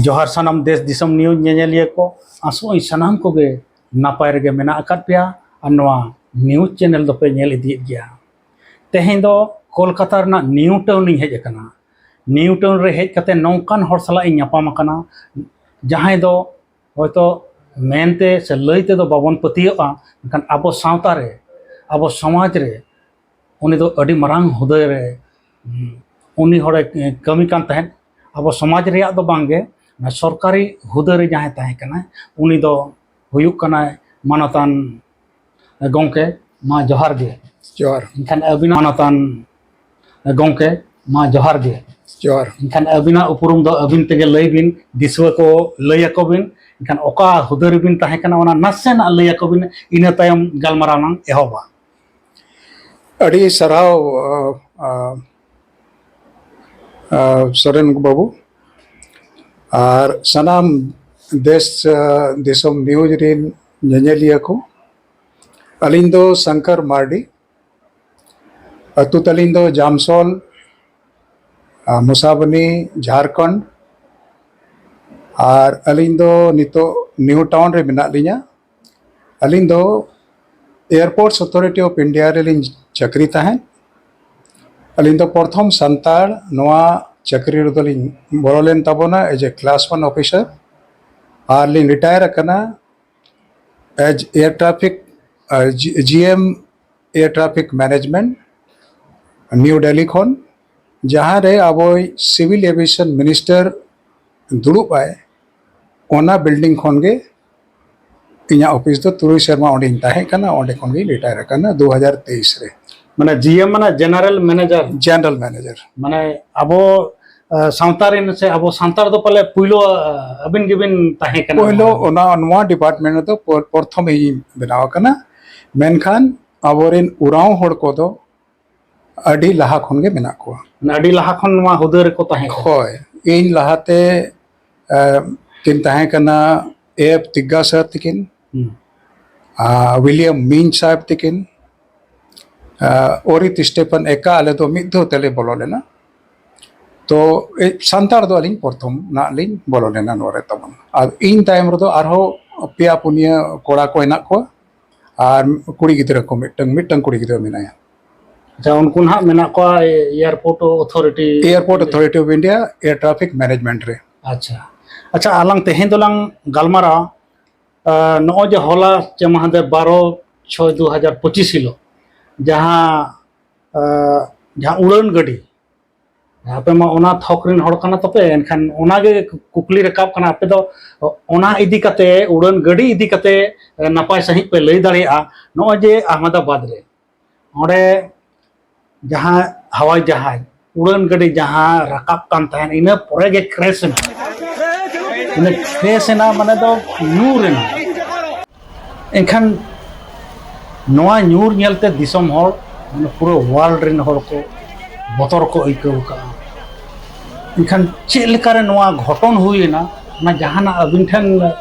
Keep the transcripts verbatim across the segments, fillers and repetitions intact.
ᱡᱚᱦᱟᱨ ᱥᱟᱱᱟᱢ ᱫᱮᱥ ᱫᱤᱥᱚᱢ ᱱᱤᱭᱩᱡᱽ ᱧᱮᱧᱮᱞᱤᱭᱟᱹ ᱠᱚ, ᱟᱥᱚᱜ ᱟᱹᱧ ᱥᱟᱱᱟᱢ ᱠᱚᱜᱮ ᱱᱟᱯᱟᱭ ᱨᱮᱜᱮ ᱢᱮᱱᱟᱜ ᱟᱠᱟᱫ ᱯᱮᱭᱟ ᱟᱨ ᱱᱚᱣᱟ ᱱᱤᱭᱩᱡᱽ ᱪᱮᱱᱮᱞ ᱫᱚᱯᱮ ᱧᱮᱞ ᱤᱫᱤᱭᱮᱫ ᱜᱮᱭᱟ᱾ ᱛᱮᱦᱮᱧ ᱫᱚ ᱠᱳᱞᱠᱟᱛᱟ ᱨᱮᱱᱟᱜ ᱱᱤᱭᱩ ᱴᱟᱣᱩᱱ ᱤᱧ ᱦᱮᱡ ᱟᱠᱟᱱᱟ᱾ ᱱᱤᱭᱩ ᱴᱟᱣᱩᱱ ᱨᱮ ᱦᱮᱡ ᱠᱟᱛᱮ ᱱᱚᱝᱠᱟᱱ ᱦᱚᱲ ᱥᱟᱞᱟᱜ ᱤᱧ ᱧᱟᱯᱟᱢ ᱟᱠᱟᱱᱟ, ᱡᱟᱦᱟᱸᱭ ᱫᱚ ᱦᱚᱭᱛᱚ ᱢᱮᱱᱛᱮ ᱥᱮ ᱞᱟᱹᱭ ᱛᱮᱫᱚ ᱵᱟᱵᱚᱱ ᱯᱟᱹᱛᱭᱟᱹᱜᱼᱟ, ᱢᱮᱱᱠᱷᱟᱱ ᱟᱵᱚ ᱥᱟᱶᱛᱟ ᱨᱮ, ᱟᱵᱚ ᱥᱚᱢᱟᱡᱽ ᱨᱮ ᱩᱱᱤ ᱫᱚ ᱟᱹᱰᱤ ᱢᱟᱨᱟᱝ ᱦᱩᱫᱟᱹ ᱨᱮ, ᱩᱱᱤ ᱦᱚᱲᱮ ᱠᱟᱹᱢᱤ ᱠᱟᱱ ᱛᱟᱦᱮᱸᱫ᱾ ᱟᱵᱚ ᱥᱚᱢᱟᱡᱽ ᱨᱮᱭᱟᱜ ᱫᱚ ᱵᱟᱝᱜᱮ, ᱚᱱᱟ ᱥᱚᱨᱠᱟᱨᱤ ᱦᱩᱫᱟᱹ ᱨᱮ ᱡᱟᱦᱟᱸᱭ ᱛᱟᱦᱮᱸ ᱠᱟᱱᱟᱭ, ᱩᱱᱤ ᱫᱚ ᱦᱩᱭᱩᱜ ᱠᱟᱱᱟᱭ ᱢᱟᱱᱚᱛᱟᱱ ᱜᱚᱢᱠᱮ, ᱢᱟ ᱡᱚᱦᱟᱨ ᱜᱮ᱾ ᱡᱚᱦᱟᱨ᱾ ᱮᱱᱠᱷᱟᱱ ᱟᱹᱵᱤᱱᱟᱜ ᱢᱟᱱᱚᱛᱟᱱ ᱜᱚᱢᱠᱮ, ᱢᱟ ᱡᱚᱦᱟᱨ ᱜᱮ᱾ ᱡᱚᱦᱟᱨ᱾ ᱮᱱᱠᱷᱟᱱ ᱟᱹᱵᱤᱱᱟᱜ ᱩᱯᱨᱩᱢ ᱫᱚ ᱟᱹᱵᱤᱱ ᱛᱮᱜᱮ ᱞᱟᱹᱭ ᱵᱤᱱ, ᱫᱤᱥᱩᱣᱟᱹ ᱠᱚ ᱞᱟᱹᱭ ᱟᱠᱚ ᱵᱤᱱ᱾ ᱮᱱᱠᱷᱟᱱ ᱚᱠᱟ ᱦᱩᱫᱟᱹ ᱨᱮᱵᱤᱱ ᱛᱟᱦᱮᱸ ᱠᱟᱱᱟ, ᱚᱱᱟ ᱱᱟᱥᱮᱱᱟᱜ ᱞᱟᱹᱭ ᱟᱠᱚ ᱵᱤᱱ, ᱤᱱᱟᱹ ᱛᱟᱭᱚᱢ ᱜᱟᱞᱢᱟᱨᱟᱣ ᱞᱟᱝ ᱮᱦᱚᱵᱟ᱾ ᱟᱹᱰᱤ ᱥᱟᱨᱦᱟᱣ, ᱟ, ᱟ, ᱟ, ᱥᱚᱨᱮᱱ ᱵᱟᱹᱵᱩ, ᱟᱨ ᱥᱟᱱᱟᱢ ᱫᱮᱥ, ᱟ, ᱫᱤᱥᱚᱢ ᱱᱤᱭᱩᱡᱽ ᱨᱤᱱ ᱧᱮᱧᱮᱞᱤᱭᱟᱹ ᱠᱚ᱾ ᱟᱹᱞᱤᱧ ᱫᱚ ᱥᱚᱝᱠᱚᱨ ᱢᱟᱨᱰᱤ, ᱟᱹᱛᱩ ᱛᱟᱹᱞᱤᱧ ᱫᱚ ᱡᱟᱢᱥᱚᱞ, ᱟ, ᱢᱩᱥᱟᱵᱚᱱᱤ, ᱡᱷᱟᱲᱠᱷᱚᱸᱰ᱾ ᱟᱨ ᱟᱹᱞᱤᱧ ᱫᱚ ᱱᱤᱛᱚᱜ ᱱᱤᱭᱩ ᱴᱟᱣᱩᱱ ᱨᱮ ᱢᱮᱱᱟᱜ ᱞᱤᱧᱟ᱾ ᱟᱹᱞᱤᱧ ᱫᱚ Airports Authority of India ᱨᱮᱞᱤᱧ ᱪᱟᱹᱠᱨᱤ ᱛᱟᱦᱮᱸᱫ᱾ ᱟᱹᱞᱤᱧ ᱫᱚ ᱯᱨᱚᱛᱷᱚᱢ ᱥᱟᱱᱛᱟᱲ ᱱᱚᱣᱟ ᱪᱟᱹᱠᱨᱤ ᱨᱮᱫᱚ ᱞᱤᱧ ᱵᱚᱞᱚ ᱞᱮᱱ ᱛᱟᱵᱚᱱᱟ as a class one officer, ᱟᱨ ᱞᱤᱧ ᱨᱤᱴᱟᱭᱟᱨ ᱟᱠᱟᱱᱟ as air traffic, ᱟ, ᱡᱤ-, ᱡᱤ ᱮᱢ Air Traffic Management, New Delhi ᱠᱷᱚᱱ, ᱡᱟᱦᱟᱸ ᱨᱮ ᱟᱵᱚᱭ Civil Aviation Minister ᱫᱩᱲᱩᱵ ᱟᱭ, ᱚᱱᱟ building ᱠᱷᱚᱱ ᱜᱮ ᱤᱧᱟᱹᱜ ᱚᱯᱷᱤᱥ ᱫᱚ ᱛᱩᱨᱩᱭ ᱥᱮᱨᱢᱟ ᱚᱸᱰᱮᱧ ᱛᱟᱦᱮᱸ ᱠᱟᱱᱟ, ᱚᱸᱰᱮ ᱠᱷᱚᱱ ᱜᱮᱧ ᱨᱤᱴᱟᱭᱟᱨ ᱟᱠᱟᱱᱟ ᱫᱩ ᱦᱟᱡᱟᱨ ᱛᱮᱭᱤᱥ ᱨᱮ᱾ ᱢᱟᱱᱮ ᱡᱤ ᱮᱢ ᱢᱟᱱᱮ ᱡᱮᱱᱟᱨᱮᱞ ᱢᱮᱱᱮᱡᱟᱨ? General manager. ᱢᱟᱱᱮ ᱟᱵᱚ, ᱟ, ᱥᱟᱶᱛᱟ ᱨᱮᱱ ᱥᱮ ᱟᱵᱚ ᱥᱟᱱᱛᱟᱲ ᱫᱚ ᱯᱟᱞᱮ ᱯᱩᱭᱞᱩ, ᱟ, ᱟᱹᱵᱤᱱ ᱜᱮᱵᱤᱱ ᱛᱟᱦᱮᱸ ᱠᱟᱱᱟ? ᱯᱩᱭᱞᱩ ᱚᱱᱟ, ᱱᱚᱣᱟ ᱰᱤᱯᱟᱨᱴᱢᱮᱱᱴ ᱨᱮᱫᱚ ᱯᱚᱨ-, ᱯᱨᱚᱛᱷᱚᱢ ᱤᱧ ᱵᱮᱱᱟᱣ ᱟᱠᱟᱱᱟ, ᱢᱮᱱᱠᱷᱟᱱ ᱟᱵᱚᱨᱮᱱ ᱩᱨᱟᱣ ᱦᱚᱲ ᱠᱚᱫᱚ ᱟᱹᱰᱤ ᱞᱟᱦᱟ ᱠᱷᱚᱱ ᱜᱮ ᱢᱮᱱᱟᱜ ᱠᱚᱣᱟ᱾ ᱢᱟᱱᱮ ᱟᱹᱰᱤ ᱞᱟᱦᱟ ᱠᱷᱚᱱ ᱱᱚᱣᱟ ᱦᱩᱫᱟᱹ ᱨᱮᱠᱚ ᱛᱟᱦᱮᱸ ᱠᱟᱱᱟ? ᱦᱳᱭ, ᱤᱧ ᱞᱟᱦᱟᱛᱮ, ᱮ, ᱠᱤᱱ ᱛᱟᱦᱮᱸ ᱠᱟᱱᱟ ᱮᱯᱷ ᱛᱤᱜᱜᱟ ᱥᱟᱨ ᱛᱤᱠᱤᱱ, ᱦᱩᱸ᱾ ᱟ, ᱩᱭᱞᱤᱭᱟᱢ ᱢᱤᱧ ᱥᱟᱦᱮᱵᱽ ᱛᱤᱠᱤᱱ, ᱟ, ᱚᱨᱤᱛ ᱥᱴᱮᱯᱷᱟᱱ ᱮᱠᱟ, ᱟᱞᱮ ᱫᱚ ᱢᱤᱫ ᱫᱷᱟᱣ ᱛᱮᱞᱮ ᱵᱚᱞᱚ ᱞᱮᱱᱟ᱾ ᱛᱚ ᱮ, ᱥᱟᱱᱛᱟᱲ ᱫᱚ ᱟᱹᱞᱤᱧ ᱯᱨᱚᱛᱷᱚᱢ ᱱᱟᱜ ᱞᱤᱧ ᱵᱚᱞᱚ ᱞᱮᱱᱟ ᱱᱚᱣᱟ ᱨᱮ ᱛᱟᱵᱚᱱ᱾ ᱟᱨ ᱤᱧ ᱛᱟᱭᱚᱢ ᱨᱮᱫᱚ ᱟᱨᱦᱚᱸ ᱯᱮᱭᱟ ᱯᱩᱱᱭᱟᱹ ᱠᱚᱲᱟ ᱠᱚ ᱦᱮᱱᱟᱜ ᱠᱚᱣᱟ, ᱟᱨ ᱠᱩᱲᱤ ᱜᱤᱫᱽᱨᱟᱹ ᱠᱚ ᱢᱤᱫᱴᱟᱝ, ᱢᱤᱫᱴᱟᱝ ᱠᱩᱲᱤ ᱜᱤᱫᱽᱨᱟᱹ ᱢᱮᱱᱟᱭᱟ᱾ ᱟᱪᱪᱷᱟ, ᱩᱱᱠᱩ ᱱᱟᱦᱟᱜ ᱢᱮᱱᱟᱜ ᱠᱚᱣᱟ airport authority. Airport Authority of India, Air Traffic Management ᱨᱮ᱾ ᱟᱪᱪᱷᱟ, ᱟᱪᱪᱷᱟ, ᱟᱞᱟᱝ ᱛᱮᱦᱮᱧ ᱫᱚᱞᱟᱝ ᱜᱟᱞᱢᱟᱨᱟᱣᱟ, ᱟᱸ, ᱱᱚᱜᱼᱚᱭ ᱡᱮ ᱦᱚᱞᱟ ᱪᱮ ᱢᱟᱦᱫᱮᱨ ᱵᱟᱨᱚ ᱪᱷᱚᱭ ᱫᱩ ᱦᱟᱡᱟᱨ ᱯᱚᱸᱪᱤᱥ ᱦᱤᱞᱳᱜ ᱡᱟᱦᱟᱸ, ᱟᱸ, ᱡᱟᱦᱟᱸ ᱩᱰᱟᱹᱱ ᱜᱟᱹᱰᱤ, ᱟᱯᱮ ᱢᱟ ᱚᱱᱟ ᱛᱷᱚᱠ ᱨᱮᱱ ᱦᱚᱲ ᱠᱟᱱᱟ ᱛᱟᱯᱮ, ᱮᱱᱠᱷᱟᱱ ᱚᱱᱟᱜᱮ ᱠᱩᱠᱞᱤ ᱨᱟᱠᱟᱵ ᱠᱟᱱᱟ, ᱟᱯᱮ ᱫᱚ ᱚᱱᱟ ᱤᱫᱤ ᱠᱟᱛᱮ, ᱩᱰᱟᱹᱱ ᱜᱟᱹᱰᱤ ᱤᱫᱤ ᱠᱟᱛᱮ ᱱᱟᱯᱟᱭ ᱥᱟᱺᱦᱤᱡ ᱯᱮ ᱞᱟᱹᱭ ᱫᱟᱲᱮᱭᱟᱜᱼᱟ? ᱱᱚᱜᱼᱚᱭ ᱡᱮ ᱟᱦᱢᱮᱫᱟᱵᱟᱫᱽ ᱨᱮ ᱚᱸᱰᱮ ᱡᱟᱦᱟᱸ ᱦᱟᱣᱟᱭ ᱡᱟᱦᱟᱡᱽ, ᱩᱰᱟᱹᱱ ᱜᱟᱹᱰᱤ ᱡᱟᱦᱟᱸ ᱨᱟᱠᱟᱵ ᱠᱟᱱ ᱛᱟᱦᱮᱸᱱ, ᱤᱱᱟᱹ ᱯᱚᱨᱮ ᱜᱮ ᱠᱨᱮᱥ ᱮᱱᱟ᱾ ᱤᱱᱟᱹ ᱠᱨᱮᱥ ᱮᱱᱟ ᱢᱟᱱᱮ ᱫᱚ ᱧᱩᱨ ᱮᱱᱟ᱾ ᱮᱱᱠᱷᱟᱱ ᱱᱚᱣᱟ ᱧᱩᱨ ᱧᱮᱞᱛᱮ ᱫᱤᱥᱚᱢ ᱦᱚᱲ, ᱢᱟᱱᱮ ᱯᱩᱨᱟᱹ ᱣᱟᱨᱞᱰ ᱨᱮᱱ ᱦᱚᱲ ᱠᱚ ᱵᱚᱛᱚᱨ ᱠᱚ ᱟᱹᱭᱠᱟᱹᱣ ᱠᱟᱜᱼᱟ᱾ ᱮᱱᱠᱷᱟᱱ ᱪᱮᱫ ᱞᱮᱠᱟᱨᱮ ᱱᱚᱣᱟ ᱜᱷᱚᱴᱚᱱ ᱦᱩᱭᱮᱱᱟ, ᱚᱱᱟ ᱡᱟᱦᱟᱱᱟᱜ ᱟᱹᱵᱤᱱ ᱴᱷᱮᱱ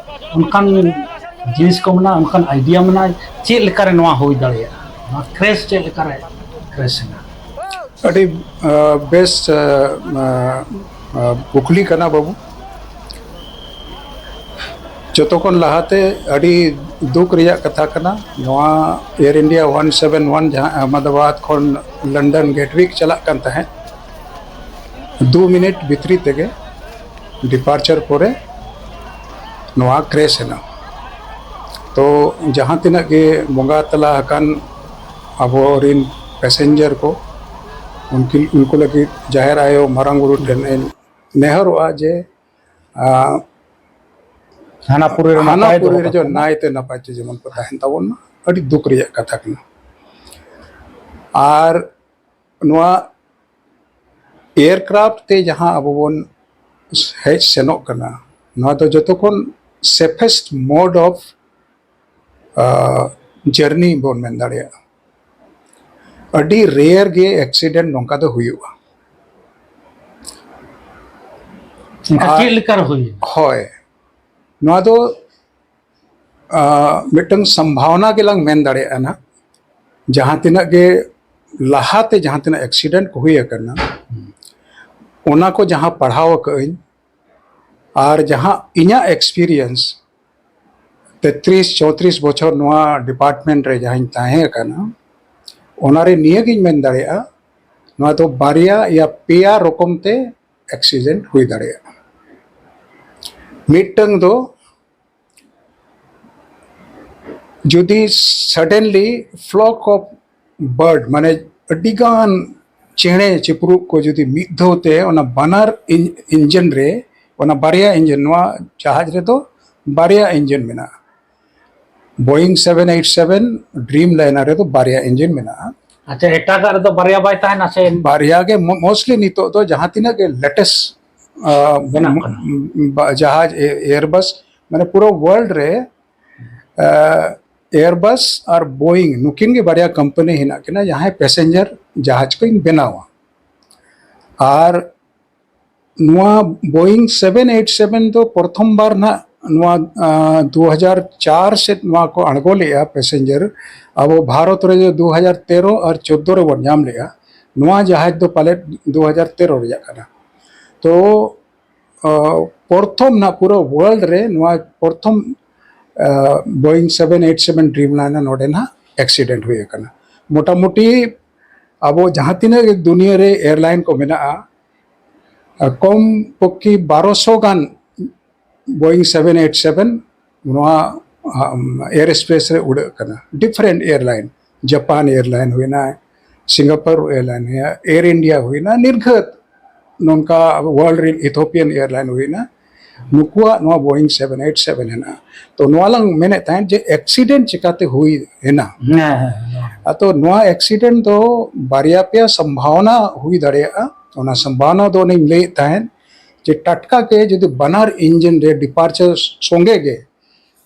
ᱚᱱᱠᱟᱱ ᱡᱤᱱᱤᱥ ᱠᱚ ᱢᱮᱱᱟᱜᱼᱟ, ᱚᱱᱠᱟᱱ ᱟᱭᱰᱤᱭᱟ ᱢᱮᱱᱟᱜᱼᱟ, ᱪᱮᱫ ᱞᱮᱠᱟᱨᱮ ᱱᱚᱣᱟ ᱦᱩᱭ ᱫᱟᱲᱮᱭᱟᱜᱼᱟ, ᱱᱚᱣᱟ ᱠᱨᱮᱥ ᱪᱮᱫ ᱞᱮᱠᱟᱨᱮ ᱠᱨᱮᱥ ᱮᱱᱟ? ᱟᱹᱰᱤ ᱟ, ᱵᱮᱥ ᱟ, ᱟ, ᱟ, ᱠᱩᱠᱞᱤ ᱠᱟᱱᱟ ᱵᱟᱹᱵᱩ᱾ ᱡᱚᱛᱚ ᱠᱷᱚᱱ ᱞᱟᱦᱟᱛᱮ ᱟᱹᱰᱤ ᱫᱩᱠ ᱨᱮᱭᱟᱜ ᱠᱟᱛᱷᱟ ᱠᱟᱱᱟ, ᱱᱚᱣᱟ air India one seven one ᱡᱟᱦᱟᱸ ᱟᱦᱢᱮᱫᱟᱵᱟᱫᱽ ᱠᱷᱚᱱ ᱞᱚᱱᱰᱚᱱ ᱜᱮᱴᱣᱤᱠ ᱪᱟᱞᱟᱜ ᱠᱟᱱ ᱛᱟᱦᱮᱸᱫ, ᱫᱩ ᱢᱤᱱᱤᱴ ᱵᱷᱤᱛᱨᱤ ᱛᱮᱜᱮ ᱰᱤᱯᱟᱨᱪᱟᱨ ᱯᱚᱨᱮ ᱱᱚᱣᱟ ᱠᱨᱮᱥ ᱮᱱᱟ᱾ ᱛᱚ ᱡᱟᱦᱟᱸ ᱛᱤᱱᱟᱹᱜ ᱜᱮ ᱵᱚᱸᱜᱟ ᱛᱟᱞᱟ ᱟᱠᱟᱱ ᱟᱵᱚᱨᱤᱱ ᱯᱮᱥᱮᱧᱡᱟᱨ ᱠᱚ, ᱩᱱᱠᱤᱱ, ᱩᱱᱠᱩ ᱞᱟᱹᱜᱤᱫ ᱡᱟᱦᱮᱨ ᱟᱭᱳ ᱢᱟᱨᱟᱝ ᱵᱩᱨᱩ ᱴᱷᱮᱱ ᱤᱧ ᱱᱮᱦᱚᱨᱚᱜᱼᱟ ᱡᱮ, ᱟᱸ, ᱦᱟᱱᱟ ᱯᱩᱨᱤ ᱨᱮ ᱦᱟᱱᱟ ᱱᱟᱯᱟᱭ ᱯᱩᱨᱤ ᱫᱚᱦᱚ ᱨᱮ ᱡᱚ ᱠᱟᱠᱚ ᱢᱟ᱾ ᱱᱟᱭᱛᱮ ᱱᱟᱯᱟᱭ ᱛᱮ ᱡᱮᱢᱚᱱ ᱠᱚ ᱛᱟᱦᱮᱱ ᱛᱟᱵᱚᱱ ᱢᱟ, ᱟᱹᱰᱤ ᱫᱩᱠ ᱨᱮᱭᱟᱜ ᱠᱟᱛᱷᱟ ᱠᱟᱱᱟ᱾ ᱟᱨ ᱱᱚᱣᱟ ᱮᱭᱟᱨᱠᱨᱟᱯᱷᱴ ᱛᱮ ᱡᱟᱦᱟᱸ ᱟᱵᱚ ᱵᱚᱱ ᱦᱮᱡ ᱥᱮᱱᱚᱜ ᱠᱟᱱᱟ, ᱱᱚᱣᱟ ᱫᱚ ᱡᱚᱛᱚ ᱠᱷᱚᱱ safest mode of journey ᱵᱚᱱ ᱢᱮᱱ ᱫᱟᱲᱮᱭᱟᱜᱼᱟ᱾ ᱟᱹᱰᱤ ᱨᱮᱭᱟᱨ ᱜᱮ ᱮᱠᱥᱤᱰᱮᱱᱴ ᱱᱚᱝᱠᱟ ᱫᱚ ᱦᱩᱭᱩᱜᱼᱟ᱾ ᱮᱱᱠᱷᱟᱱ ᱟᱨ- ᱪᱮᱫ ᱞᱮᱠᱟ ᱨᱮ ᱦᱩᱭᱮᱱᱟ? ᱦᱳᱭ, ᱱᱚᱣᱟ ᱫᱚ ᱟ, ᱢᱤᱫᱴᱟᱝ ᱥᱚᱢᱵᱷᱟᱣᱱᱟ ᱜᱮᱞᱟᱝ ᱢᱮᱱ ᱫᱟᱲᱮᱭᱟᱜᱼᱟ ᱱᱟᱜ᱾ ᱡᱟᱦᱟᱸ ᱛᱤᱱᱟᱹᱜ ᱜᱮ ᱞᱟᱦᱟᱛᱮ ᱡᱟᱦᱟᱸ ᱛᱤᱱᱟᱹᱜ ᱮᱠᱥᱤᱰᱮᱱᱴ ᱠᱚ ᱦᱩᱭ ᱟᱠᱟᱱᱟ, ᱚᱱᱟ ᱠᱚ ᱡᱟᱦᱟᱸ ᱯᱟᱲᱦᱟᱣ ᱟᱠᱟᱫ ᱟᱹᱧ ᱟᱨ ᱡᱟᱦᱟᱸ ᱤᱧᱟᱹᱜ ᱮᱠᱥᱯᱤᱨᱤᱭᱮᱱᱥ ᱛᱮᱛᱨᱤᱥ ᱪᱳᱭᱛᱨᱤᱥ ᱵᱚᱪᱷᱚᱨ ᱱᱚᱣᱟ ᱰᱤᱯᱟᱨᱴᱢᱮᱱᱴ ᱨᱮ ᱡᱟᱦᱟᱸᱧ ᱛᱟᱦᱮᱸ ᱟᱠᱟᱱᱟ, ᱚᱱᱟᱨᱮ ᱱᱤᱭᱟᱹᱜᱤᱧ ᱢᱮᱱ ᱫᱟᱲᱮᱭᱟᱜᱼᱟ, ᱱᱚᱣᱟ ᱫᱚ ᱵᱟᱨᱭᱟ ᱭᱟ ᱯᱮᱭᱟ ᱨᱚᱠᱚᱢ ᱛᱮ ᱮᱠᱥᱤᱰᱮᱱᱴ ᱦᱩᱭ ᱫᱟᱲᱮᱭᱟᱜᱼᱟ᱾ ᱢᱤᱫᱴᱟᱝ ᱫᱚ ᱡᱩᱫᱤ ᱥᱟᱰᱮᱱᱞᱤ ᱯᱷᱞᱚᱠ ᱚᱯᱷ ᱵᱟᱨᱰ, ᱢᱟᱱᱮ ᱟᱹᱰᱤᱜᱟᱱ ᱪᱮᱬᱮ ᱪᱤᱯᱨᱩᱫ ᱠᱚ ᱡᱩᱫᱤ ᱢᱤᱫ ᱫᱷᱟᱣ ᱛᱮ ᱚᱱᱟ ᱵᱟᱱᱟᱨ ᱤᱧ- ᱤᱧᱡᱤᱱ ᱨᱮ, ᱚᱱᱟ ᱵᱟᱨᱭᱟ ᱤᱧᱡᱤᱱ, ᱱᱚᱣᱟ ᱡᱟᱦᱟᱡᱽ ᱨᱮᱫᱚ ᱵᱟᱨᱭᱟ ᱤᱧᱡᱤᱱ ᱢᱮᱱᱟᱜᱼᱟ᱾ Boeing seven eight seven dreamliner ᱨᱮᱫᱚ ᱵᱟᱨᱭᱟ ᱤᱧᱡᱤᱱ ᱢᱮᱱᱟᱜᱼᱟ᱾ ᱟᱪᱪᱷᱟ, ᱮᱴᱟᱜᱟᱜ ᱨᱮᱫᱚ ᱵᱟᱨᱭᱟ ᱵᱟᱭ ᱛᱟᱦᱮᱱᱟ ᱥᱮ? ᱵᱟᱨᱭᱟ ᱜᱮ ᱢᱳᱥᱴᱞᱤ ᱱᱤᱛᱚᱜ ᱫᱚ ᱡᱟᱦᱟᱸ ᱛᱤᱱᱟᱹᱜ ᱜᱮ ᱞᱮᱴᱮᱥᱴ ᱵᱮᱱᱟᱜ ᱠᱟᱱᱟ᱾ ᱡᱟᱦᱟᱡᱽ ᱮᱭᱟᱨᱵᱟᱥ, ᱢᱟᱱᱮ ᱯᱩᱨᱟᱹ ᱣᱟᱨᱞᱰ ᱨᱮ ᱮᱭᱟᱨᱵᱟᱥ ᱟᱨ ᱵᱳᱭᱤᱝ ᱱᱩᱠᱤᱱ ᱜᱮ ᱵᱟᱨᱭᱟ ᱠᱳᱢᱯᱟᱱᱤ ᱦᱮᱱᱟᱜ ᱠᱤᱱᱟ ᱡᱟᱦᱟᱸᱭ ᱯᱮᱥᱮᱧᱡᱟᱨ ᱡᱟᱦᱟᱡᱽ ᱠᱚᱧ ᱵᱮᱱᱟᱣᱟ᱾ ᱟᱨ ᱱᱚᱣᱟ ᱵᱳᱭᱤᱝ ᱥᱮᱵᱷᱮᱱ ᱮᱭᱤᱴ ᱥᱮᱵᱷᱮᱱ ᱫᱚ ᱯᱨᱚᱛᱷᱚᱢ ᱵᱟᱨ ᱱᱟᱜ ᱱᱚᱣᱟ ᱫᱩ ᱦᱟᱡᱟᱨ ᱪᱟᱨ ᱥᱮᱫ ᱱᱚᱣᱟ ᱠᱚ ᱟᱬᱜᱚ ᱞᱮᱫᱼᱟ ᱯᱮᱥᱮᱧᱡᱟᱨ᱾ ᱟᱵᱚ ᱵᱷᱟᱨᱚᱛ ᱨᱮ ᱫᱩ ᱦᱟᱡᱟᱨ ᱛᱮᱨᱚ ᱟᱨ ᱪᱳᱫᱽᱫᱳ ᱨᱮᱵᱚᱱ ᱧᱟᱢ ᱞᱮᱫᱼᱟ᱾ ᱱᱚᱣᱟ ᱡᱟᱦᱟᱡᱽ ᱫᱚ ᱯᱟᱞᱮᱫ ᱫᱩ ᱦᱟᱡᱟᱨ ᱛᱮᱨᱚ ᱨᱮᱭᱟᱜ ᱠᱟᱱᱟ᱾ ᱛᱚ ᱯᱨᱚᱛᱷᱚᱢ ᱱᱟᱜ ᱯᱩᱨᱟᱹ ᱣᱟᱨᱞᱰ ᱨᱮ ᱱᱚᱣᱟ ᱯᱨᱚᱛᱷᱚᱢ Boeing seven eight seven dreamliner ᱱᱚᱰᱮ ᱱᱟᱜ ᱮᱠᱥᱤᱰᱮᱱᱴ ᱦᱩᱭ ᱟᱠᱟᱱᱟ᱾ ᱢᱚᱴᱟᱢᱩᱴᱤ ᱟᱵᱚ ᱡᱟᱦᱟᱸ ᱛᱤᱱᱟᱹᱜ ᱜᱮ ᱫᱩᱱᱤᱭᱟᱹ ᱨᱮ ᱮᱭᱟᱨᱞᱟᱭᱤᱱ ᱠᱚ ᱢᱮᱱᱟᱜᱼᱟ, ᱠᱚᱢ ᱯᱚᱠᱠᱷᱤ ᱵᱟᱨᱚᱥᱚ ᱜᱟᱱ ᱵᱳᱭᱤᱝ ᱥᱮᱵᱷᱮᱱ ᱮᱭᱤᱴ ᱥᱮᱵᱷᱮᱱ ᱱᱚᱣᱟ ᱮᱭᱟᱨ ᱥᱯᱮᱥ ᱨᱮ ᱩᱰᱟᱹᱜ ᱠᱟᱱᱟ᱾ ᱰᱤᱯᱷᱟᱨᱮᱱᱴ ᱮᱭᱟᱨᱞᱟᱭᱤᱱ, ᱡᱟᱯᱟᱱ ᱮᱭᱟᱨᱞᱟᱭᱤᱱ ᱦᱩᱭᱱᱟ, ᱥᱤᱝᱜᱟᱯᱩᱨ ᱮᱭᱟᱨᱞᱟᱭᱤᱱ ᱦᱩᱭᱱᱟ, ᱮᱭᱟᱨ ᱤᱱᱰᱤᱭᱟ ᱦᱩᱭᱱᱟ, ᱱᱤᱨᱜᱷᱟᱹᱛ ᱱᱚᱝᱠᱟ ᱣᱟᱨᱞᱰ ᱨᱮᱱ ᱤᱛᱷᱳᱯᱤᱭᱟᱱ ᱮᱭᱟᱨᱞᱟᱭᱤᱱ ᱦᱩᱭᱱᱟ, ᱱᱩᱠᱩᱣᱟᱜ ᱱᱚᱣᱟ ᱵᱳᱭᱤᱝ ᱥᱮᱵᱷᱮᱱ ᱮᱭᱤᱴ ᱥᱮᱵᱷᱮᱱ ᱦᱮᱱᱟᱜᱼᱟ᱾ ᱛᱚ ᱱᱚᱣᱟ ᱞᱟᱝ ᱢᱮᱱᱮᱫ ᱛᱟᱦᱮᱸᱫ ᱡᱮ ᱮᱠᱥᱤᱰᱮᱱᱴ ᱪᱤᱠᱟᱛᱮ ᱦᱩᱭ ᱮᱱᱟ᱾ ᱦᱮᱸ, ᱦᱮᱸ, ᱦᱮᱸ᱾ ᱟᱫᱚ ᱱᱚᱣᱟ ᱮᱠᱥᱤᱰᱮᱱᱴ ᱫᱚ ᱵᱟᱨᱭᱟ ᱯᱮᱭᱟ ᱥᱚᱢᱵᱷᱟᱵᱚᱱᱟ ᱦᱩᱭ ᱫᱟᱲᱮᱭᱟᱜᱼᱟ᱾ ᱚᱱᱟ ᱥᱚᱢᱵᱷᱟᱵᱚᱱᱟ ᱫᱚ ᱚᱱᱮᱧ ᱞᱟᱹᱭᱮᱫ ᱛᱟᱦᱮᱸᱫ ᱡᱮ ᱴᱟᱴᱠᱟ ᱜᱮ ᱡᱩᱫᱤ ᱵᱟᱱᱟᱨ ᱤᱧᱡᱤᱱ ᱨᱮ ᱰᱤᱯᱟᱨᱪᱟᱨ ᱥᱚᱸᱜᱮ ᱜᱮ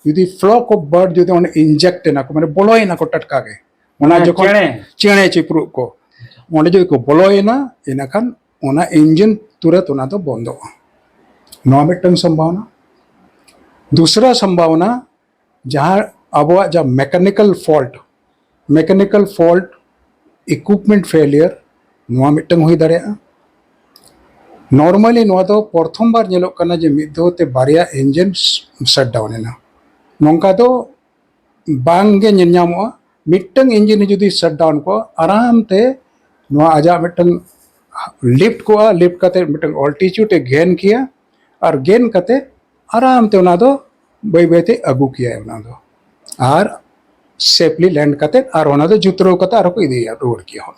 ᱡᱩᱫᱤ ᱯᱷᱞᱚᱠ ᱚᱯᱷ ᱵᱟᱨᱰ ᱡᱩᱫᱤ ᱚᱸᱰᱮ ᱤᱱᱡᱮᱠᱴ ᱮᱱᱟ ᱠᱚ, ᱢᱟᱱᱮ ᱵᱚᱞᱚᱭᱮᱱᱟ ᱠᱚ ᱴᱟᱴᱠᱟ ᱜᱮ, ᱚᱱᱟ ᱦᱮᱸ, ᱡᱚᱠᱷᱚᱱ ᱪᱮᱬᱮ᱾ ᱪᱮᱬᱮ ᱪᱤᱯᱨᱩᱫ ᱠᱚ ᱚᱸᱰᱮ ᱡᱩᱫᱤ ᱠᱚ ᱵᱚᱞᱚᱭᱮᱱᱟ, ᱤᱱᱟᱹᱠᱷᱟᱱ ᱚᱱᱟ ᱤᱧᱡᱤᱱ ᱛᱩᱨᱟᱹᱛ ᱚᱱᱟ ᱫᱚ ᱵᱚᱱᱫᱚᱜᱼᱟ᱾ ᱱᱚᱣᱟ ᱢᱤᱫᱴᱟᱝ ᱥᱚᱢᱵᱷᱟᱵᱚᱱᱟ᱾ ᱫᱩᱥᱨᱟ ᱥᱚᱢᱵᱷᱟᱵᱚᱱᱟ, ᱡᱟᱦᱟᱸ ᱟᱵᱚᱣᱟᱜ ᱡᱟᱦᱟᱸ ᱢᱮᱠᱟᱱᱤᱠᱟᱞ ᱯᱷᱚᱞᱴ, ᱢᱮᱠᱟᱱᱤᱠᱟᱞ ᱯᱷᱚᱞᱴ, ᱤᱠᱩᱯᱢᱮᱱᱴ ᱯᱷᱮᱞᱤᱭᱟᱨ, ᱱᱚᱣᱟ ᱢᱤᱫᱴᱟᱝ ᱦᱩᱭ ᱫᱟᱲᱮᱭᱟᱜᱼᱟ᱾ ᱱᱚᱨᱢᱟᱞᱤ ᱱᱚᱣᱟ ᱫᱚ ᱯᱨᱚᱛᱷᱚᱢ ᱵᱟᱨ ᱧᱮᱞᱚᱜ ᱠᱟᱱᱟ ᱡᱮ ᱢᱤᱫ ᱫᱷᱟᱣ ᱛᱮ ᱵᱟᱨᱭᱟ ᱤᱧᱡᱤᱱ ᱥᱟᱴᱰᱟᱣᱩᱱ ᱮᱱᱟ᱾ ᱱᱚᱝᱠᱟ ᱫᱚ ᱵᱟᱝ ᱜᱮ ᱧᱮᱞ ᱧᱟᱢᱚᱜᱼᱟ᱾ ᱢᱤᱫᱴᱟᱝ ᱤᱧᱡᱤᱱ ᱡᱩᱫᱤ ᱥᱟᱴᱰᱟᱣᱩᱱ ᱠᱚᱜᱼᱟ, ᱟᱨᱟᱢ ᱛᱮ ᱱᱚᱣᱟ ᱟᱡᱟᱜ ᱢᱤᱫᱴᱟᱝ ᱞᱤᱯᱴ ᱠᱚᱜᱼᱟ, ᱞᱤᱯᱴ ᱠᱟᱛᱮ ᱢᱤᱫᱴᱟᱝ ᱚᱞᱴᱤᱪᱩᱰ ᱮ ᱜᱮᱱ ᱠᱮᱭᱟ, ᱟᱨ ᱜᱮᱱ ᱠᱟᱛᱮ ᱟᱨᱟᱢ ᱛᱮ ᱚᱱᱟ ᱫᱚ ᱵᱟᱹᱭ ᱵᱟᱹᱭ ᱛᱮ ᱟᱹᱜᱩ ᱠᱮᱭᱟᱭ ᱚᱱᱟ ᱫᱚ, ᱟᱨ ᱥᱮᱯᱞᱤ ᱞᱮᱱᱰ ᱠᱟᱛᱮ ᱟᱨ ᱚᱱᱟ ᱫᱚ ᱡᱩᱛᱨᱟᱹᱣ ᱠᱟᱛᱮ ᱟᱨᱦᱚᱸ ᱠᱚ ᱤᱫᱤᱭᱟ, ᱨᱩᱣᱟᱹᱲ ᱠᱮᱭᱟ ᱦᱚᱲ᱾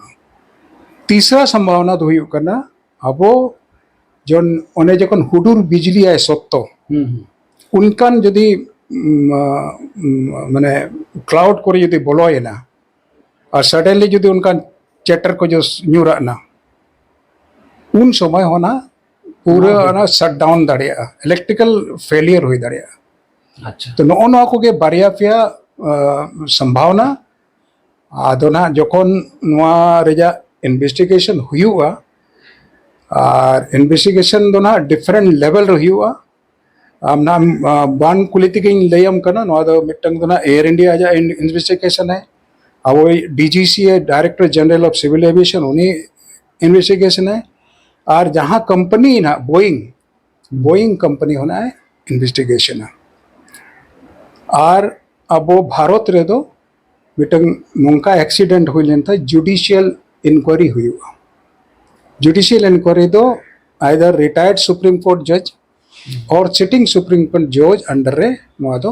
ᱛᱤᱥᱨᱟ ᱥᱚᱢᱵᱷᱟᱵᱚᱱᱟ ᱫᱚ ᱦᱩᱭᱩᱜ ᱠᱟᱱᱟ, ᱟᱵᱚ ᱡᱚᱱ ᱚᱱᱮ ᱡᱚᱠᱷᱚᱱ ᱦᱩᱰᱩᱨ ᱵᱤᱡᱽᱞᱤ ᱟᱭ ᱥᱚᱠᱛᱚ, ᱦᱩᱸ, ᱦᱩᱸ᱾ ᱚᱱᱠᱟᱱ ᱡᱩᱫᱤ, ᱩᱢ, ᱟ, ᱩᱢ, ᱢᱟᱱᱮ ᱠᱞᱟᱣᱩᱰ ᱠᱚᱨᱮ ᱡᱩᱫᱤ ᱵᱚᱞᱚᱭᱮᱱᱟ ᱟᱨ ᱥᱟᱰᱮᱱᱞᱤ ᱡᱩᱫᱤ ᱚᱱᱠᱟᱱ ᱪᱮᱴᱟᱨ ᱠᱚ ᱡᱚᱥ ᱧᱩᱨᱟᱜ ᱮᱱᱟ, ᱩᱱ ᱥᱚᱢᱚᱭ ᱦᱚᱸ ᱱᱟ ᱯᱩᱨᱟᱹ ᱚᱱᱟ ᱦᱩᱭ ᱚᱱᱟ ᱥᱟᱴᱰᱟᱣᱩᱱ ᱫᱟᱲᱮᱭᱟᱜᱼᱟ, ᱤᱞᱮᱠᱴᱨᱤᱠᱟᱞ ᱯᱷᱮᱞᱤᱭᱟᱨ ᱦᱩᱭ ᱫᱟᱲᱮᱭᱟᱜᱼᱟ᱾ ᱟᱪᱪᱷᱟ᱾ ᱛᱚ ᱱᱚᱜᱼᱚ ᱱᱚᱣᱟ ᱠᱚᱜᱮ ᱵᱟᱨᱭᱟ ᱯᱮᱭᱟ, ᱟ, ᱥᱚᱢᱵᱷᱟᱵᱚᱱᱟ᱾ ᱟᱫᱚ ᱱᱟᱦᱟᱜ ᱡᱚᱠᱷᱚᱱ ᱱᱚᱣᱟ ᱨᱮᱭᱟᱜ ᱤᱱᱵᱷᱮᱥᱴᱤᱜᱮᱥᱚᱱ ᱦᱩᱭᱩᱜᱼᱟ, ᱟᱨ ᱤᱱᱵᱷᱮᱥᱴᱤᱜᱮᱥᱚᱱ ᱫᱚ ᱱᱟᱦᱟᱜ ᱰᱤᱯᱷᱟᱨᱮᱱᱴ ᱞᱮᱵᱮᱞ ᱨᱮ ᱦᱩᱭᱩᱜᱼᱟ᱾ ᱟᱢ ᱱᱟᱦᱟᱜ, ᱟ, ᱵᱟᱝ ᱠᱩᱞᱤ ᱛᱮᱜᱮᱧ ᱞᱟᱹᱭᱟᱢ ᱠᱟᱱᱟ, ᱱᱚᱣᱟ ᱫᱚ ᱢᱤᱫᱴᱟᱝ ᱫᱚ ᱱᱟᱦᱟᱜ ᱮᱭᱟᱨ ᱤᱱᱰᱤᱭᱟ ᱟᱡᱟᱜ ᱤᱱ-, ᱤᱱᱵᱷᱮᱥᱴᱤᱜᱮᱥᱚᱱ ᱟᱭ, ᱟᱵᱚᱭᱤᱡ ᱰᱤ ᱡᱤ ᱥᱤ ᱮ, ᱰᱟᱭᱨᱮᱠᱴᱚᱨ ᱡᱮᱱᱟᱨᱟᱞ ᱚᱯᱷ ᱥᱤᱵᱷᱤᱞ ᱮᱵᱤᱭᱮᱥᱚᱱ, ᱩᱱᱤ ᱤᱱᱵᱷᱮᱥᱴᱤᱜᱮᱥᱚᱱ ᱟᱭ, ᱟᱨ ᱡᱟᱦᱟᱸ ᱠᱳᱢᱯᱟᱱᱤ ᱱᱟᱦᱟᱜ ᱵᱳᱭᱤᱝ, ᱵᱳᱭᱤᱝ ᱠᱳᱢᱯᱟᱱᱤ ᱦᱚᱸ ᱱᱟᱦᱟᱜ ᱤᱱᱵᱷᱮᱥᱴᱤᱜᱮᱥᱚᱱᱟ᱾ ᱟᱨ ᱟᱵᱚ ᱵᱷᱟᱨᱚᱛ ᱨᱮᱫᱚ ᱢᱤᱫᱴᱟᱝ ᱱᱚᱝᱠᱟ ᱮᱠᱥᱤᱰᱮᱱᱴ ᱦᱩᱭ ᱞᱮᱱᱠᱷᱟᱱ ᱡᱩᱰᱤᱥᱤᱭᱟᱞ ᱤᱱᱠᱩᱭᱟᱨᱤ ᱦᱩᱭᱩᱜᱼᱟ᱾ ᱡᱩᱰᱤᱥᱤᱭᱟᱞ ᱤᱱᱠᱩᱭᱟᱨᱤ ᱫᱚ either retired Supreme Court judge or sitting Supreme Court judge under ᱨᱮ ᱱᱚᱣᱟ ᱫᱚ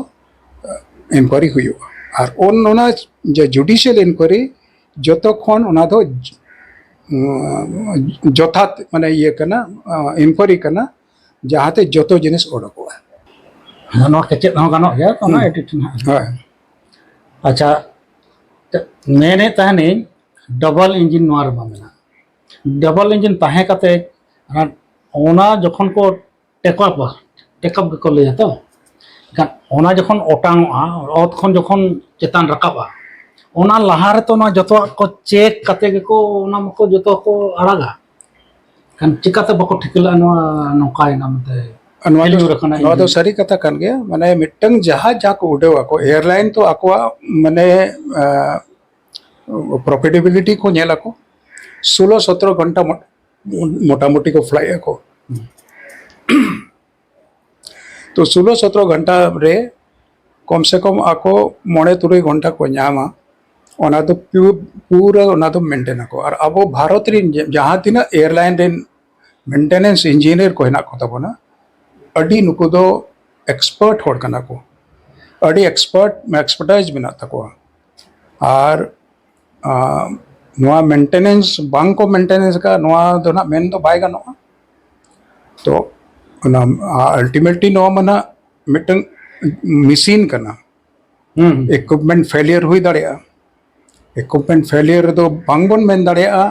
ᱤᱱᱠᱩᱭᱟᱨᱤ ᱦᱩᱭᱩᱜᱼᱟ᱾ ᱟᱨ ᱚᱱ-, ᱚᱱᱟ ᱡᱮ ᱡᱩᱰᱤᱥᱤᱭᱟᱞ ᱤᱱᱠᱩᱭᱟᱨᱤ ᱡᱚᱛᱚ ᱠᱷᱚᱱ ᱚᱱᱟ ᱫᱚ, ᱩᱸ, ᱡᱚᱛᱷᱟᱛ ᱢᱟᱱᱮ ᱤᱭᱟᱹ ᱠᱟᱱᱟ, ᱤᱱᱠᱩᱭᱟᱨᱤ ᱠᱟᱱᱟ, ᱡᱟᱦᱟᱸᱛᱮ ᱡᱚᱛᱚ ᱡᱤᱱᱤᱥ ᱚᱰᱚᱠᱚᱜᱼᱟ᱾ ᱱᱚᱣᱟ ᱠᱮᱪᱮᱫ ᱦᱚᱸ ᱜᱟᱱᱚᱜ ᱜᱮᱭᱟ, ᱛᱚ ᱚᱱᱟ ᱦᱩᱸ᱾ ᱮᱰᱤᱴ ᱦᱮᱱᱟᱜᱼᱟ᱾ ᱦᱳᱭ᱾ ᱟᱪᱪᱷᱟ, ᱢᱮᱱᱮᱫ ᱛᱟᱦᱮᱱᱤᱧ ᱰᱚᱵᱚᱞ ᱤᱧᱡᱤᱱ ᱱᱚᱣᱟ ᱨᱮᱢᱟ ᱢᱮᱱᱟᱜᱼᱟ᱾ ᱰᱚᱵᱚᱞ ᱤᱧᱡᱤᱱ ᱛᱟᱦᱮᱸ ᱠᱟᱛᱮ ᱚᱱᱟ, ᱚᱱᱟ ᱡᱚᱠᱷᱚᱱ ᱠᱚ ᱴᱮᱠᱟᱯᱟ, ᱴᱮᱠᱟᱯ ᱜᱮᱠᱚ ᱞᱟᱹᱭᱟ ᱛᱚ, ᱮᱱᱠᱷᱟᱱ ᱚᱱᱟ ᱡᱚᱠᱷᱚᱱ ᱚᱴᱟᱝᱚᱜᱼᱟ, ᱚᱛ ᱠᱷᱚᱱ ᱡᱚᱠᱷᱚᱱ ᱪᱮᱛᱟᱱ ᱨᱟᱠᱟᱵᱼᱟ, ᱚᱱᱟ ᱞᱟᱦᱟ ᱨᱮᱛᱚ ᱱᱚᱣᱟ ᱡᱚᱛᱚᱣᱟᱜ ᱠᱚ ᱪᱮᱠ ᱠᱟᱛᱮ ᱜᱮᱠᱚ ᱚᱱᱟ ᱢᱟᱠᱚ ᱡᱚᱛᱚ ᱠᱚ ᱟᱲᱟᱜᱟ᱾ ᱮᱱᱠᱷᱟᱱ ᱪᱤᱠᱟᱛᱮ ᱵᱟᱠᱚ ᱴᱷᱤᱠᱟᱹ ᱞᱮᱫᱼᱟ ᱱᱚᱣᱟ ᱱᱚᱝᱠᱟᱭᱮᱱᱟ ᱢᱮᱱᱛᱮ? ᱱᱚᱣᱟ ᱫᱚ, ᱯᱷᱮᱞᱤᱭᱩᱨ ᱟᱠᱟᱱᱟ ᱱᱚᱣᱟ ᱫᱚ ᱤᱧᱡᱤᱱ᱾ ᱥᱟᱹᱨᱤ ᱠᱟᱛᱷᱟ ᱠᱟᱱ ᱜᱮᱭᱟ᱾ ᱢᱟᱱᱮ ᱢᱤᱫᱴᱟᱝ ᱡᱟᱦᱟᱡᱽ ᱡᱟᱦᱟᱸ ᱠᱚ ᱩᱰᱟᱹᱣ ᱟᱠᱚ, ᱮᱭᱟᱨᱞᱟᱭᱤᱱ ᱛᱚ ᱟᱠᱚᱣᱟᱜ ᱢᱟᱱᱮ, ᱟ, ᱯᱨᱚᱯᱷᱤᱴᱮᱵᱤᱞᱤᱴᱤ ᱠᱚ ᱧᱮᱞ ᱟᱠᱚ᱾ ᱥᱳᱞᱳ ᱥᱚᱛᱨᱚ ᱜᱷᱚᱱᱴᱟ ᱢᱚ-, ᱢᱚᱴᱟᱢᱩᱴᱤ ᱠᱚ ᱯᱷᱞᱟᱭ ᱟᱠᱚ᱾ ᱛᱚ ᱥᱳᱞᱳ ᱥᱚᱛᱨᱚ ᱜᱷᱚᱱᱴᱟ ᱨᱮ ᱠᱚᱢ ᱥᱮ ᱠᱚᱢ ᱟᱠᱚ ᱢᱚᱬᱮ ᱛᱩᱨᱩᱭ ᱜᱷᱚᱱᱴᱟ ᱠᱚ ᱧᱟᱢᱟ, ᱚᱱᱟ ᱫᱚ ᱯᱩ- ᱯᱩᱨᱟᱹ ᱚᱱᱟ ᱫᱚ ᱢᱮᱱᱴᱮᱱ ᱟᱠᱚ᱾ ᱟᱨ ᱟᱵᱚ ᱵᱷᱟᱨᱚᱛ ᱨᱮᱱ ᱡᱮ- ᱡᱟᱦᱟᱸ ᱛᱤᱱᱟᱹᱜ ᱮᱭᱟᱨᱞᱟᱭᱤᱱ ᱨᱮᱱ ᱢᱮᱱᱴᱮᱱᱮᱱᱥ ᱤᱧᱡᱤᱱᱤᱭᱟᱨ ᱠᱚ ᱦᱮᱱᱟᱜ ᱠᱚ ᱛᱟᱵᱚᱱᱟ, ᱟᱹᱰᱤ ᱱᱩᱠᱩ ᱫᱚ ᱮᱠᱥᱯᱟᱨᱴ ᱦᱚᱲ ᱠᱟᱱᱟ ᱠᱚ, ᱟᱹᱰᱤ ᱮᱠᱥᱯᱟᱨᱴ ᱮᱠᱥᱯᱟᱨᱴᱟᱭᱤᱡᱽ ᱢᱮᱱᱟᱜ ᱛᱟᱠᱚᱣᱟ᱾ ᱟᱨ ᱟᱸ, ᱱᱚᱣᱟ ᱢᱮᱱᱴᱮᱱᱮᱱᱥ ᱵᱟᱝ ᱠᱚ ᱢᱮᱱᱴᱮᱱᱮᱱᱥ ᱟᱠᱟᱫ, ᱱᱚᱣᱟ ᱫᱚ ᱱᱟᱜ ᱢᱮᱱ ᱫᱚ ᱵᱟᱭ ᱜᱟᱱᱚᱜᱼᱟ᱾ ᱛᱚ ᱚᱱᱟ ᱟᱞᱴᱤᱢᱮᱴᱞᱤ ᱱᱚᱣᱟ ᱢᱟ ᱱᱟᱜ ᱢᱤᱫᱴᱟᱝ ᱢᱮᱥᱤᱱ ᱠᱟᱱᱟ᱾ ᱦᱩᱸ ᱤᱠᱩᱭᱤᱯᱢᱮᱱᱴ ᱯᱷᱮᱞᱤᱭᱟᱨ ᱦᱩᱭ ᱫᱟᱲᱮᱭᱟᱜᱼᱟ᱾ ᱤᱠᱩᱭᱤᱯᱢᱮᱱᱴ ᱯᱷᱮᱞᱤᱭᱟᱨ ᱨᱮᱫᱚ ᱵᱟᱝᱵᱚᱱ ᱢᱮᱱ ᱫᱟᱲᱮᱭᱟᱜᱼᱟ᱾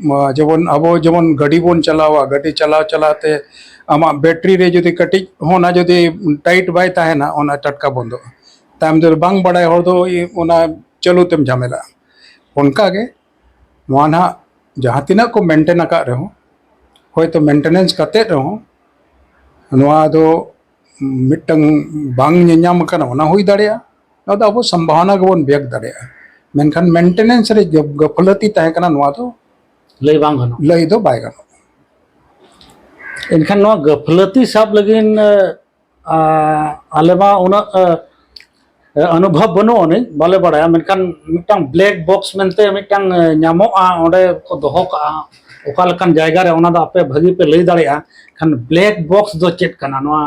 ᱢᱟ- ᱡᱮᱢᱚᱱ ᱟᱵᱚ ᱡᱮᱢᱚᱱ ᱜᱟᱹᱰᱤ ᱵᱚᱱ ᱪᱟᱞᱟᱣᱟ, ᱜᱟᱹᱰᱤ ᱪᱟᱞᱟᱣ ᱪᱟᱞᱟᱣ ᱛᱮ ᱟᱢᱟᱜ ᱵᱮᱴᱨᱤ ᱨᱮ ᱡᱩᱫᱤ ᱠᱟᱹᱴᱤᱡ ᱦᱚᱸ ᱚᱱᱟ ᱡᱩᱫᱤ ᱴᱟᱭᱤᱴ ᱵᱟᱭ ᱛᱟᱦᱮᱱᱟ, ᱚᱱᱟ ᱴᱟᱴᱠᱟ ᱵᱚᱱᱫᱚᱜᱼᱟ᱾ ᱛᱟᱭᱚᱢ ᱛᱮ ᱵᱟᱝ ᱵᱟᱲᱟᱭ ᱦᱚᱲ ᱫᱚ ᱤ- ᱚᱱᱟ ᱪᱟᱹᱞᱩ ᱛᱮᱢ ᱡᱷᱟᱢᱮᱞᱟᱜᱼᱟ᱾ ᱚᱱᱠᱟᱜᱮ ᱱᱚᱣᱟ ᱱᱟᱦᱟᱜ ᱡᱟᱦᱟᱸ ᱛᱤᱱᱟᱹᱜ ᱠᱚ ᱢᱮᱱᱴᱮᱱ ᱟᱠᱟᱫ ᱨᱮᱦᱚᱸ, ᱦᱚᱭᱛᱳ ᱢᱮᱱᱴᱮᱱᱮᱱᱥ ᱠᱟᱛᱮᱫ ᱨᱮᱦᱚᱸ ᱱᱚᱣᱟ ᱫᱚ ᱢᱤᱫᱴᱟᱝ ᱵᱟᱝ ᱧᱮᱧᱟᱢ ᱟᱠᱟᱱᱟ, ᱚᱱᱟ ᱦᱩᱭ ᱫᱟᱲᱮᱭᱟᱜᱼᱟ᱾ ᱱᱚᱣᱟ ᱫᱚ ᱟᱵᱚ ᱥᱚᱢᱵᱷᱟᱵᱚᱱᱟ ᱜᱮᱵᱚᱱ ᱵᱮᱠ ᱫᱟᱲᱮᱭᱟᱜᱼᱟ᱾ ᱢᱮᱱᱠᱷᱟᱱ ᱢᱮᱱᱴᱮᱱᱮᱱᱥ ᱨᱮ ᱜᱟᱹᱯᱞᱟᱹᱛᱤ ᱛᱟᱦᱮᱸ ᱠᱟᱱᱟ, ᱱᱚᱣᱟ ᱫᱚ ᱞᱟᱹᱭ ᱵᱟᱝ ᱜᱟᱱᱚᱜᱼᱟ᱾ ᱞᱟᱹᱭ ᱫᱚ ᱵᱟᱭ ᱜᱟᱱᱚᱜᱼᱟ᱾ ᱮᱱᱠᱷᱟᱱ ᱱᱚᱣᱟ ᱜᱟᱹᱯᱞᱟᱹᱛᱤ ᱥᱟᱵ ᱞᱟᱹᱜᱤᱫ ᱟᱞᱮ ᱢᱟ ᱩᱱᱟᱹᱜ ᱚᱱᱩᱵᱷᱚᱵ ᱵᱟᱹᱱᱩᱜ ᱟᱹᱱᱤᱡ, ᱵᱟᱞᱮ ᱵᱟᱲᱟᱭᱟ᱾ ᱢᱮᱱᱠᱷᱟᱱ ᱢᱤᱫᱴᱟᱝ ᱵᱞᱮᱠ ᱵᱚᱠᱥ ᱢᱮᱱᱛᱮ ᱢᱤᱫᱴᱟᱝ ᱧᱟᱢᱚᱜᱼᱟ, ᱚᱸᱰᱮ ᱠᱚ ᱫᱚᱦᱚ ᱠᱟᱜᱼᱟ᱾ ᱚᱠᱟ ᱞᱮᱠᱟᱱ ᱡᱟᱭᱜᱟ ᱨᱮ, ᱚᱱᱟ ᱫᱚ ᱟᱯᱮ ᱵᱷᱟᱹᱜᱤ ᱯᱮ ᱞᱟᱹᱭ ᱫᱟᱲᱮᱭᱟᱜᱼᱟ᱾ ᱠᱷᱟᱱ ᱵᱞᱮᱠ ᱵᱚᱠᱥ ᱫᱚ ᱪᱮᱫ ᱠᱟᱱᱟ? ᱱᱚᱣᱟ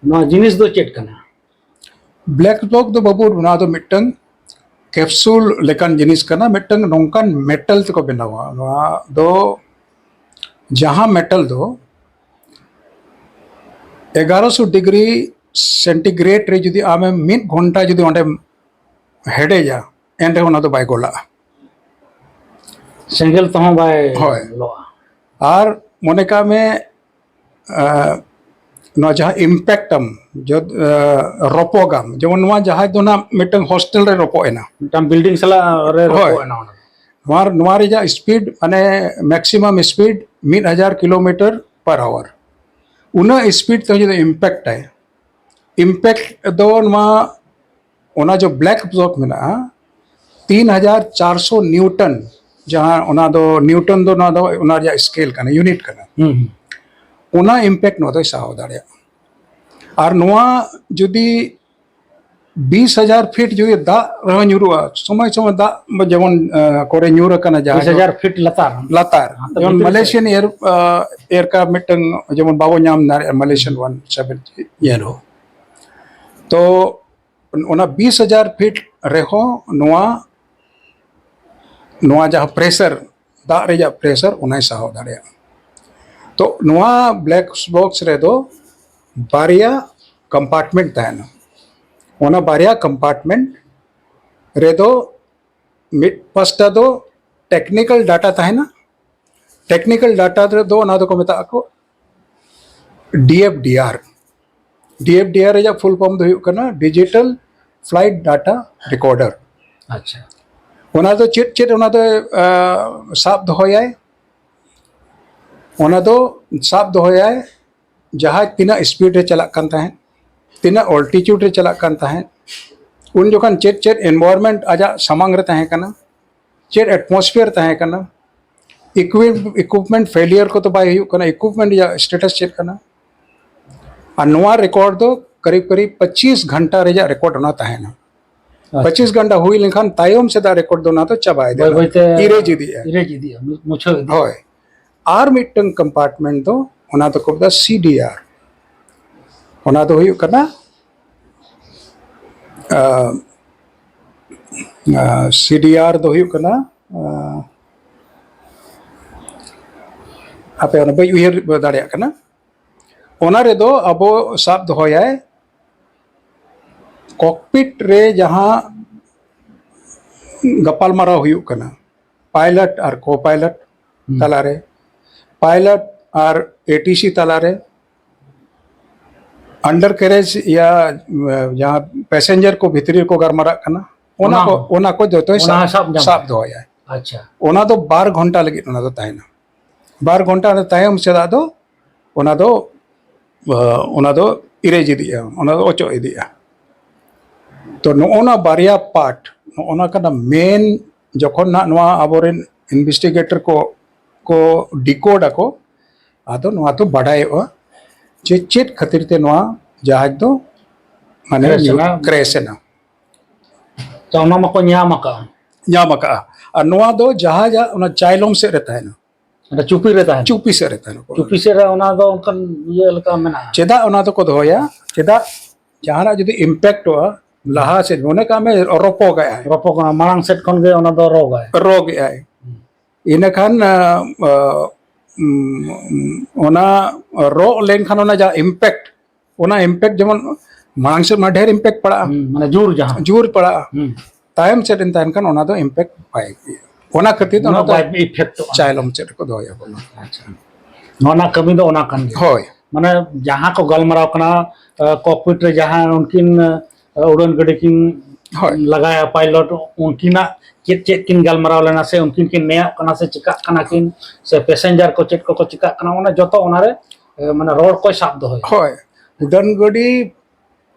ᱱᱚᱣᱟ ᱡᱤᱱᱤᱥ ᱫᱚ ᱪᱮᱫ ᱠᱟᱱᱟ? ᱵᱞᱮᱠ ᱵᱚᱠᱥ ᱫᱚ ᱵᱟᱹᱵᱩ, ᱱᱚᱣᱟ ᱫᱚ ᱢᱤᱫᱴᱟᱝ ᱠᱮᱯᱥᱩᱞ ᱞᱮᱠᱟᱱ ᱡᱤᱱᱤᱥ ᱠᱟᱱᱟ, ᱢᱤᱫᱴᱟᱝ ᱱᱚᱝᱠᱟᱱ ᱢᱮᱴᱟᱞ ᱛᱮᱠᱚ ᱵᱮᱱᱟᱣᱟ᱾ ᱱᱚᱣᱟ ᱫᱚ ᱡᱟᱦᱟᱸ ᱢᱮᱴᱟᱞ ᱫᱚ ᱮᱜᱟᱨᱚᱥᱚ ᱰᱤᱜᱽᱨᱤ ᱥᱮᱱᱴᱤᱜᱨᱮᱰ ᱨᱮ ᱡᱩᱫᱤ ᱟᱢᱮᱢ ᱢᱤᱫ ᱜᱷᱚᱱᱴᱟ ᱡᱩᱫᱤ ᱚᱸᱰᱮᱢ ᱦᱮᱰᱮᱡᱟ, ᱮᱱᱨᱮᱦᱚᱸ ᱚᱱᱟ ᱫᱚ ᱵᱟᱭ ᱜᱚᱞᱟᱜᱼᱟ᱾ ᱥᱮᱸᱜᱮᱞ ᱛᱮᱦᱚᱸ ᱵᱟᱭ ᱦᱳᱭ᱾ ᱞᱚᱜᱼᱟ᱾ ᱟᱨ ᱢᱚᱱᱮ ᱠᱟᱜ ᱢᱮ, ᱟᱸ, ᱱᱚᱣᱟ ᱡᱟᱦᱟᱸ ᱤᱢᱯᱮᱠᱴ ᱟᱢ, ᱡᱚᱫ- ᱟᱸ, ᱨᱚᱯᱚᱜᱟᱢ, ᱡᱮᱢᱚᱱ ᱱᱚᱣᱟ ᱡᱟᱦᱟᱸᱭ ᱫᱚ ᱱᱟᱜ ᱢᱤᱫᱴᱟᱝ ᱦᱳᱥᱴᱮᱞ ᱨᱮ ᱨᱚᱯᱚᱜ ᱮᱱᱟ, ᱢᱤᱫᱴᱟᱝ ᱵᱤᱞᱰᱤᱝ ᱥᱟᱞᱟᱜ ᱨᱮ ᱦᱳᱭ᱾ ᱨᱚᱯᱚᱜ ᱮᱱᱟ ᱚᱸᱰᱮ᱾ ᱱᱚᱣᱟ ᱱᱚᱣᱟ ᱨᱮᱭᱟᱜ ᱥᱯᱤᱰ ᱢᱟᱱᱮ ᱢᱮᱠᱥᱤᱢᱟᱢ ᱥᱯᱤᱰ ᱢᱤᱫ ᱦᱟᱡᱟᱨ ᱠᱤᱞᱳᱢᱤᱴᱟᱨ ᱯᱟᱨ ᱟᱣᱟᱨ, ᱩᱱᱟᱹᱜ ᱥᱯᱤᱰ ᱛᱮ ᱡᱩᱫᱤ ᱤᱢᱯᱮᱠᱴ ᱟᱭ, ᱤᱢᱯᱮᱠᱴ ᱫᱚ ᱱᱚᱣᱟ ᱚᱱᱟ ᱡᱚ ᱵᱞᱮᱠ ᱵᱚᱠᱥ ᱢᱮᱱᱟᱜᱼᱟ, ᱛᱤᱱ ᱦᱟᱡᱟᱨ ᱪᱟᱨᱥᱚ ᱱᱤᱭᱩᱴᱚᱱ ᱡᱟᱦᱟᱸ ᱚᱱᱟ ᱫᱚ ᱱᱤᱭᱩᱴᱚᱱ ᱫᱚ ᱱᱚᱣᱟ ᱫᱚ ᱚᱱᱟ ᱨᱮᱭᱟᱜ ᱥᱠᱮᱞ ᱠᱟᱱᱟ, ᱤᱭᱩᱱᱤᱴ ᱠᱟᱱᱟ᱾ ᱦᱩᱸ, ᱦᱩᱸ᱾ ᱚᱱᱟ ᱤᱢᱯᱮᱠᱴ ᱱᱚᱣᱟ ᱫᱚᱭ ᱥᱟᱦᱟᱣ ᱫᱟᱲᱮᱭᱟᱜᱼᱟ᱾ ᱟᱨ ᱱᱚᱣᱟ ᱡᱩᱫᱤ ᱵᱤᱥ ᱦᱟᱡᱟᱨ ᱯᱷᱤᱴ ᱡᱩᱫᱤ ᱫᱟᱜ ᱨᱮᱦᱚᱸ ᱧᱩᱨᱩᱜᱼᱟ, ᱥᱚᱢᱚᱭ ᱥᱚᱢᱚᱭ ᱫᱟᱜ ᱡᱮᱢᱚᱱ, ᱟᱸ, ᱠᱚᱨᱮ ᱧᱩᱨ ᱟᱠᱟᱱᱟ ᱡᱟᱦᱟᱸ ᱵᱤᱥ ᱦᱟᱡᱟᱨ ᱯᱷᱤᱴ ᱞᱟᱛᱟᱨ? ᱞᱟᱛᱟᱨ᱾ ᱦᱟᱱᱛᱮ ᱡᱮᱢᱚᱱ ᱵᱷᱤᱛᱨᱤ ᱢᱟᱞᱮᱥᱤᱭᱟᱱ ᱥᱮᱫ? ᱮᱭᱟᱨ, ᱟᱸ, ᱮᱭᱟᱨᱠᱨᱟᱯᱷᱴ ᱢᱤᱫᱴᱟᱝ ᱡᱮᱢᱚᱱ ᱵᱟᱵᱚ ᱧᱟᱢ ᱫᱟᱲᱮᱭᱟᱜᱼᱟ, ᱢᱟᱞᱮᱥᱤᱭᱟᱱ ᱚᱣᱟᱱ ᱥᱮᱵᱷᱮᱱ ᱮᱭᱟᱨ ᱦᱚᱸ᱾ ᱛᱚ ᱚᱱᱟ ᱵᱤᱥ ᱦᱟᱡᱟᱨ ᱯᱷᱤᱴ ᱨᱮᱦᱚᱸ ᱱᱚᱣᱟ, ᱱᱚᱣᱟ ᱡᱟᱦᱟᱸ ᱯᱨᱮᱥᱟᱨ, ᱫᱟᱜ ᱨᱮᱭᱟᱜ ᱯᱨᱮᱥᱟᱨ, ᱚᱱᱟᱭ ᱥᱟᱦᱟᱣ ᱫᱟᱲᱮᱭᱟᱜᱼᱟ᱾ ᱛᱚ ᱱᱚᱣᱟ ᱵᱞᱮᱠ ᱵᱚᱠᱥ ᱨᱮᱫᱚ ᱵᱟᱨᱭᱟ ᱠᱚᱢᱯᱟᱨᱴᱢᱮᱱᱴ ᱛᱟᱦᱮᱱᱟ᱾ ᱚᱱᱟ ᱵᱟᱨᱭᱟ ᱠᱚᱢᱯᱟᱨᱴᱢᱮᱱᱴ ᱨᱮᱫᱚ ᱢᱤᱫ ᱯᱟᱥᱴᱟ ᱫᱚ ᱴᱮᱠᱱᱤᱠᱟᱞ ᱰᱟᱴᱟ ᱛᱟᱦᱮᱱᱟ᱾ ᱴᱮᱠᱱᱤᱠᱟᱞ ᱰᱟᱴᱟ ᱨᱮᱫᱚ ᱚᱱᱟ ᱫᱚᱠᱚ ᱢᱮᱛᱟᱜ ᱟᱠᱚ ᱰᱤ ᱮᱯᱷ ᱰᱤ ᱟᱨ᱾ ᱰᱤ ᱮᱯᱷ ᱰᱤ ᱟᱨ ᱨᱮᱭᱟᱜ ᱯᱷᱩᱞ ᱯᱷᱚᱨᱢ ᱫᱚ ᱦᱩᱭᱩᱜ ᱠᱟᱱᱟ ᱰᱤᱡᱤᱴᱟᱞ ᱯᱷᱞᱟᱭᱤᱴ ᱰᱟᱴᱟ ᱨᱮᱠᱚᱨᱰᱟᱨ᱾ ᱟᱪᱪᱷᱟ᱾ ᱚᱱᱟ ᱫᱚ ᱪᱮᱫ ᱪᱮᱫ ᱚᱱᱟ ᱫᱚ, ᱟᱸ, ᱥᱟᱵ ᱫᱚᱦᱚᱭᱟᱭ? ᱚᱱᱟ ᱫᱚ ᱥᱟᱵ ᱫᱚᱦᱚᱭᱟᱭ ᱡᱟᱦᱟᱡᱽ ᱛᱤᱱᱟᱹᱜ ᱥᱯᱤᱰ ᱨᱮ ᱪᱟᱞᱟᱜ ᱠᱟᱱ ᱛᱟᱦᱮᱸᱫ, ᱛᱤᱱᱟᱹᱜ ᱚᱞᱴᱤᱪᱩᱰ ᱨᱮ ᱪᱟᱞᱟᱜ ᱠᱟᱱ ᱛᱟᱦᱮᱸᱫ, ᱩᱱ ᱡᱚᱠᱷᱚᱱ ᱪᱮᱫ ᱪᱮᱫ ᱮᱱᱵᱷᱟᱭᱨᱱᱢᱮᱱᱴ ᱟᱡᱟᱜ ᱥᱟᱢᱟᱝ ᱨᱮ ᱛᱟᱦᱮᱸ ᱠᱟᱱᱟ, ᱪᱮᱫ ᱮᱴᱢᱚᱥᱯᱷᱤᱭᱟᱨ ᱛᱟᱦᱮᱸ ᱠᱟᱱᱟ, ᱤᱠᱩᱭᱤᱯᱢᱮᱱᱴ ᱯᱷᱮᱞᱤᱭᱟᱨ ᱠᱚ ᱛᱚ ᱵᱟᱭ ᱦᱩᱭᱩᱜ ᱠᱟᱱᱟ, ᱤᱠᱩᱭᱤᱯᱢᱮᱱᱴ ᱨᱮᱭᱟᱜ ᱥᱴᱮᱴᱟᱥ ᱪᱮᱫ ᱠᱟᱱᱟ᱾ ᱟᱨ ᱱᱚᱣᱟ ᱨᱮᱠᱚᱨᱰ ᱫᱚ ᱠᱟᱨᱤᱵ ᱠᱟᱨᱤᱵ ᱯᱚᱸᱪᱤᱥ ᱜᱷᱚᱱᱴᱟ ᱨᱮᱭᱟᱜ ᱨᱮᱠᱚᱨᱰ ᱚᱱᱟ ᱛᱟᱦᱮᱱᱟ᱾ ᱟᱪᱪᱷᱟ᱾ ᱯᱚᱸᱪᱤᱥ ᱜᱷᱚᱱᱴᱟ ᱦᱩᱭ ᱞᱮᱱᱠᱷᱟᱱ ᱛᱟᱭᱚᱢ ᱥᱮᱫᱟᱜ ᱨᱮᱠᱚᱨᱰ ᱫᱚ ᱚᱱᱟ ᱫᱚ ᱪᱟᱵᱟ ᱤᱫᱤᱜᱼᱟ, ᱵᱟᱹᱭ ᱵᱟᱹᱭᱛᱮ ᱤᱨᱮᱡᱽ ᱤᱫᱤᱜᱼᱟ᱾ ᱤᱨᱮᱡᱽ ᱤᱫᱤᱜᱼᱟ, ᱢᱩ-, ᱢᱩᱪᱷᱟᱹᱣ ᱤᱫᱤᱜᱼᱟ᱾ ᱦᱳᱭ᱾ ᱟᱨ ᱢᱤᱫᱴᱟᱝ ᱠᱚᱢᱯᱟᱨᱴᱢᱮᱱᱴ ᱫᱚ ᱚᱱᱟ ᱫᱚᱠᱚ ᱢᱮᱛᱟᱜᱼᱟ ᱥᱤ ᱰᱤ ᱟᱨ᱾ ᱚᱱᱟ ᱫᱚ ᱦᱩᱭᱩᱜ ᱠᱟᱱᱟ, ᱟᱸ, ᱟᱸ, ᱥᱤ ᱰᱤ ᱟᱨ ᱫᱚ ᱦᱩᱭᱩᱜ ᱠᱟᱱᱟ, ᱟᱸ, ᱦᱟᱯᱮ ᱚᱱᱟ ᱵᱟᱹᱧ ᱩᱭᱦᱟᱹᱨ ᱫᱟᱲᱮᱭᱟᱜ ᱠᱟᱱᱟ᱾ ᱚᱱᱟ ᱨᱮᱫᱚ ᱟᱵᱚ ᱥᱟᱵ ᱫᱚᱦᱚᱭᱟᱭ ᱠᱚᱠᱯᱤᱴ ᱨᱮ ᱡᱟᱦᱟᱸ ᱜᱟᱯᱟᱞᱢᱟᱨᱟᱣ ᱦᱩᱭᱩᱜ ᱠᱟᱱᱟ ᱯᱟᱭᱞᱚᱴ ᱟᱨ ᱠᱳ ᱯᱟᱭᱞᱚᱴ ᱦᱩᱸ᱾ ᱛᱟᱞᱟᱨᱮ, pilot R A T C ᱛᱟᱞᱟᱨᱮ, ᱟᱱᱰᱟᱨ ᱠᱮᱨᱮᱡᱽ ᱭᱟ, ᱡᱟᱦᱟᱸ ᱯᱮᱥᱮᱧᱡᱟᱨ ᱠᱚ ᱵᱷᱤᱛᱨᱤ ᱨᱮᱠᱚ ᱜᱟᱨᱢᱟᱨᱟᱜ ᱠᱟᱱᱟ, ᱚᱱᱟ ᱚᱱᱟ ᱠᱚ, ᱦᱚᱸ᱾ ᱚᱱᱟ ᱠᱚ ᱡᱚᱛᱚᱭ ᱚᱱᱟ ᱥᱟᱵ, ᱦᱚᱸ ᱥᱟᱵ ᱧᱟᱢ ᱥᱟᱵ ᱠᱟᱜᱼᱟ᱾ ᱫᱚᱦᱚᱭᱟᱭ᱾ ᱟᱪᱪᱷᱟ᱾ ᱚᱱᱟ ᱫᱚ ᱵᱟᱨ ᱜᱷᱚᱱᱴᱟ ᱞᱟᱹᱜᱤᱫ ᱚᱱᱟ ᱫᱚ ᱛᱟᱦᱮᱱᱟ᱾ ᱵᱟᱨ ᱜᱷᱚᱱᱴᱟ ᱛᱟᱭᱚᱢ ᱥᱮᱫᱟᱜ ᱫᱚ ᱚᱱᱟ ᱫᱚ, ᱟᱸ, ᱚᱱᱟ ᱫᱚ ᱤᱨᱮᱡᱽ ᱤᱫᱤᱜᱼᱟ, ᱚᱱᱟ ᱫᱚ ᱚᱪᱚᱜ ᱤᱫᱤᱜᱼᱟ᱾ ᱛᱚ ᱱᱚᱜᱼᱚ ᱱᱟ ᱵᱟᱨᱭᱟ ᱯᱟᱨᱴ, ᱱᱚᱜᱼᱚ ᱱᱟ ᱠᱟᱱᱟ ᱢᱮᱱ᱾ ᱡᱚᱠᱷᱚᱱ ᱱᱟᱜ ᱱᱚᱣᱟ ᱟᱵᱚᱨᱮᱱ ᱤᱱᱵᱷᱮᱥᱴᱤᱜᱮᱴᱚᱨ ᱠᱚ ᱠᱚ ᱰᱤᱠᱳᱰ ᱟᱠᱚ, ᱟᱫᱚ ᱱᱚᱣᱟ ᱫᱚ ᱵᱟᱰᱟᱭᱚᱜᱼᱟ ᱡᱮ ᱪᱮᱫ ᱠᱷᱟᱹᱛᱤᱨ ᱛᱮ ᱱᱚᱣᱟ ᱡᱟᱦᱟᱡᱽ ᱫᱚ ᱢᱟᱱᱮ ᱠᱨᱮᱥ ᱮᱱᱟ᱾ ᱠᱨᱮᱥ ᱮᱱᱟ, ᱛᱚ ᱚᱱᱟ ᱢᱟᱠᱚ ᱧᱟᱢ ᱟᱠᱟᱫᱼᱟ᱾ ᱧᱟᱢ ᱟᱠᱟᱫᱼᱟ᱾ ᱟᱨ ᱱᱚᱣᱟ ᱫᱚ ᱡᱟᱦᱟᱡᱽ ᱚᱱᱟ ᱪᱟᱭᱞᱚᱢ ᱥᱮᱫ ᱨᱮ ᱛᱟᱦᱮᱱᱟ, ᱚᱸᱰᱮ ᱪᱩᱯᱤ ᱨᱮ ᱛᱟᱦᱮᱱᱟ᱾ ᱪᱩᱯᱤ ᱥᱮᱫ ᱨᱮ ᱛᱟᱦᱮᱱᱟ᱾ ᱪᱩᱯᱤ ᱥᱮᱫ ᱨᱮ ᱚᱱᱟ ᱫᱚ ᱚᱱᱠᱟᱱ ᱤᱭᱟᱹ ᱞᱮᱠᱟ ᱢᱮᱱᱟᱜᱼᱟ᱾ ᱪᱮᱫᱟᱜ ᱚᱱᱟ ᱫᱚᱠᱚ ᱫᱚᱦᱚᱭᱟ? ᱪᱮᱫᱟᱜ ᱡᱟᱦᱟᱱᱟᱜ ᱡᱩᱫᱤ ᱤᱢᱯᱮᱠᱴᱚᱜᱼᱟ ᱞᱟᱦᱟ ᱥᱮᱫ, ᱢᱚᱱᱮ ᱠᱟᱜ ᱢᱮ ᱨᱚᱯᱚᱜᱟᱭ, ᱨᱚᱯᱚᱜ ᱠᱟᱱᱟ, ᱢᱟᱲᱟᱝ ᱥᱮᱫ ᱠᱷᱚᱱ ᱜᱮ ᱚᱱᱟ ᱫᱚ ᱨᱚᱜᱟᱭ᱾ ᱨᱚᱜᱮᱜᱼᱟᱭ, ᱤᱱᱟᱹᱠᱷᱟᱱ ᱟ, ᱟ, ᱩᱢ, ᱚᱱᱟ ᱨᱚᱜ ᱞᱮᱱᱠᱷᱟᱱ ᱚᱱᱟ ᱡᱟᱦᱟᱸ ᱤᱢᱯᱮᱠᱴ, ᱚᱱᱟ ᱤᱢᱯᱮᱠᱴ ᱡᱮᱢᱚᱱ ᱢᱟᱲᱟᱝ ᱥᱮᱫ ᱢᱟ ᱰᱷᱮᱨ ᱤᱢᱯᱮᱠᱴ ᱯᱟᱲᱟᱜᱼᱟ, ᱦᱩᱸ, ᱢᱟᱱᱮ ᱡᱳᱨ ᱡᱟᱦᱟᱸ᱾ ᱡᱳᱨ ᱯᱟᱲᱟᱜᱼᱟ, ᱦᱩᱸ᱾ ᱛᱟᱭᱚᱢ ᱥᱮᱫ ᱮᱢ ᱛᱟᱦᱮᱱ ᱠᱷᱟᱱ ᱚᱱᱟ ᱫᱚ ᱤᱢᱯᱮᱠᱴ ᱵᱟᱭ ᱤᱭᱟᱹ᱾ ᱚᱱᱟ ᱠᱷᱟᱹᱛᱤᱨ ᱛᱮ ᱚᱱᱟ ᱚᱱᱟ ᱫᱚ ᱵᱟᱭ ᱤᱯᱷᱮᱠᱴᱚᱜᱼᱟ᱾ ᱪᱟᱭᱞᱚᱢ ᱥᱮᱫ ᱨᱮᱠᱚ ᱫᱚᱦᱚᱭᱟ ᱚᱱᱟ᱾ ᱟᱪᱪᱷᱟ, ᱱᱚᱣᱟ ᱨᱮᱱᱟᱜ ᱠᱟᱹᱢᱤ ᱫᱚ ᱚᱱᱟ ᱠᱟᱱ ᱜᱮᱭᱟ᱾ ᱦᱳᱭ, ᱢᱟᱱᱮ ᱡᱟᱦᱟᱸ ᱠᱚ ᱜᱟᱞᱢᱟᱨᱟᱣ ᱠᱟᱱᱟ ᱠᱚᱠᱯᱤᱴ ᱨᱮ, ᱡᱟᱦᱟᱸ ᱩᱱᱠᱤᱱ ᱟ, ᱩᱰᱟᱹᱱ ᱜᱟᱹᱰᱤ ᱠᱤᱱ ᱦᱳᱭ᱾ ᱞᱟᱜᱟᱭᱟ ᱯᱟᱭᱞᱚᱴ, ᱩᱱᱠᱤᱱᱟᱜ ᱪᱮᱫ ᱪᱮᱫ ᱠᱤᱱ ᱜᱟᱞᱢᱟᱨᱟᱣ ᱞᱮᱱᱟ ᱥᱮ ᱩᱱᱠᱤᱱ ᱠᱤᱱ ᱱᱮᱭᱟᱜ ᱠᱟᱱᱟ ᱥᱮ ᱪᱤᱠᱟᱜ ᱠᱟᱱᱟ ᱠᱤᱱ, ᱥᱮ ᱯᱮᱥᱮᱧᱡᱟᱨ ᱠᱚ ᱪᱮᱫ ᱠᱚᱠᱚ ᱪᱤᱠᱟᱜ ᱠᱟᱱᱟ, ᱚᱱᱟ ᱡᱚᱛᱚ ᱚᱱᱟᱨᱮ ᱮ, ᱢᱟᱱᱮ ᱨᱚᱲ ᱠᱚᱭ ᱥᱟᱵ ᱫᱚᱦᱚᱭᱟ᱾ ᱦᱳᱭ, ᱩᱰᱟᱹᱱ ᱜᱟᱹᱰᱤ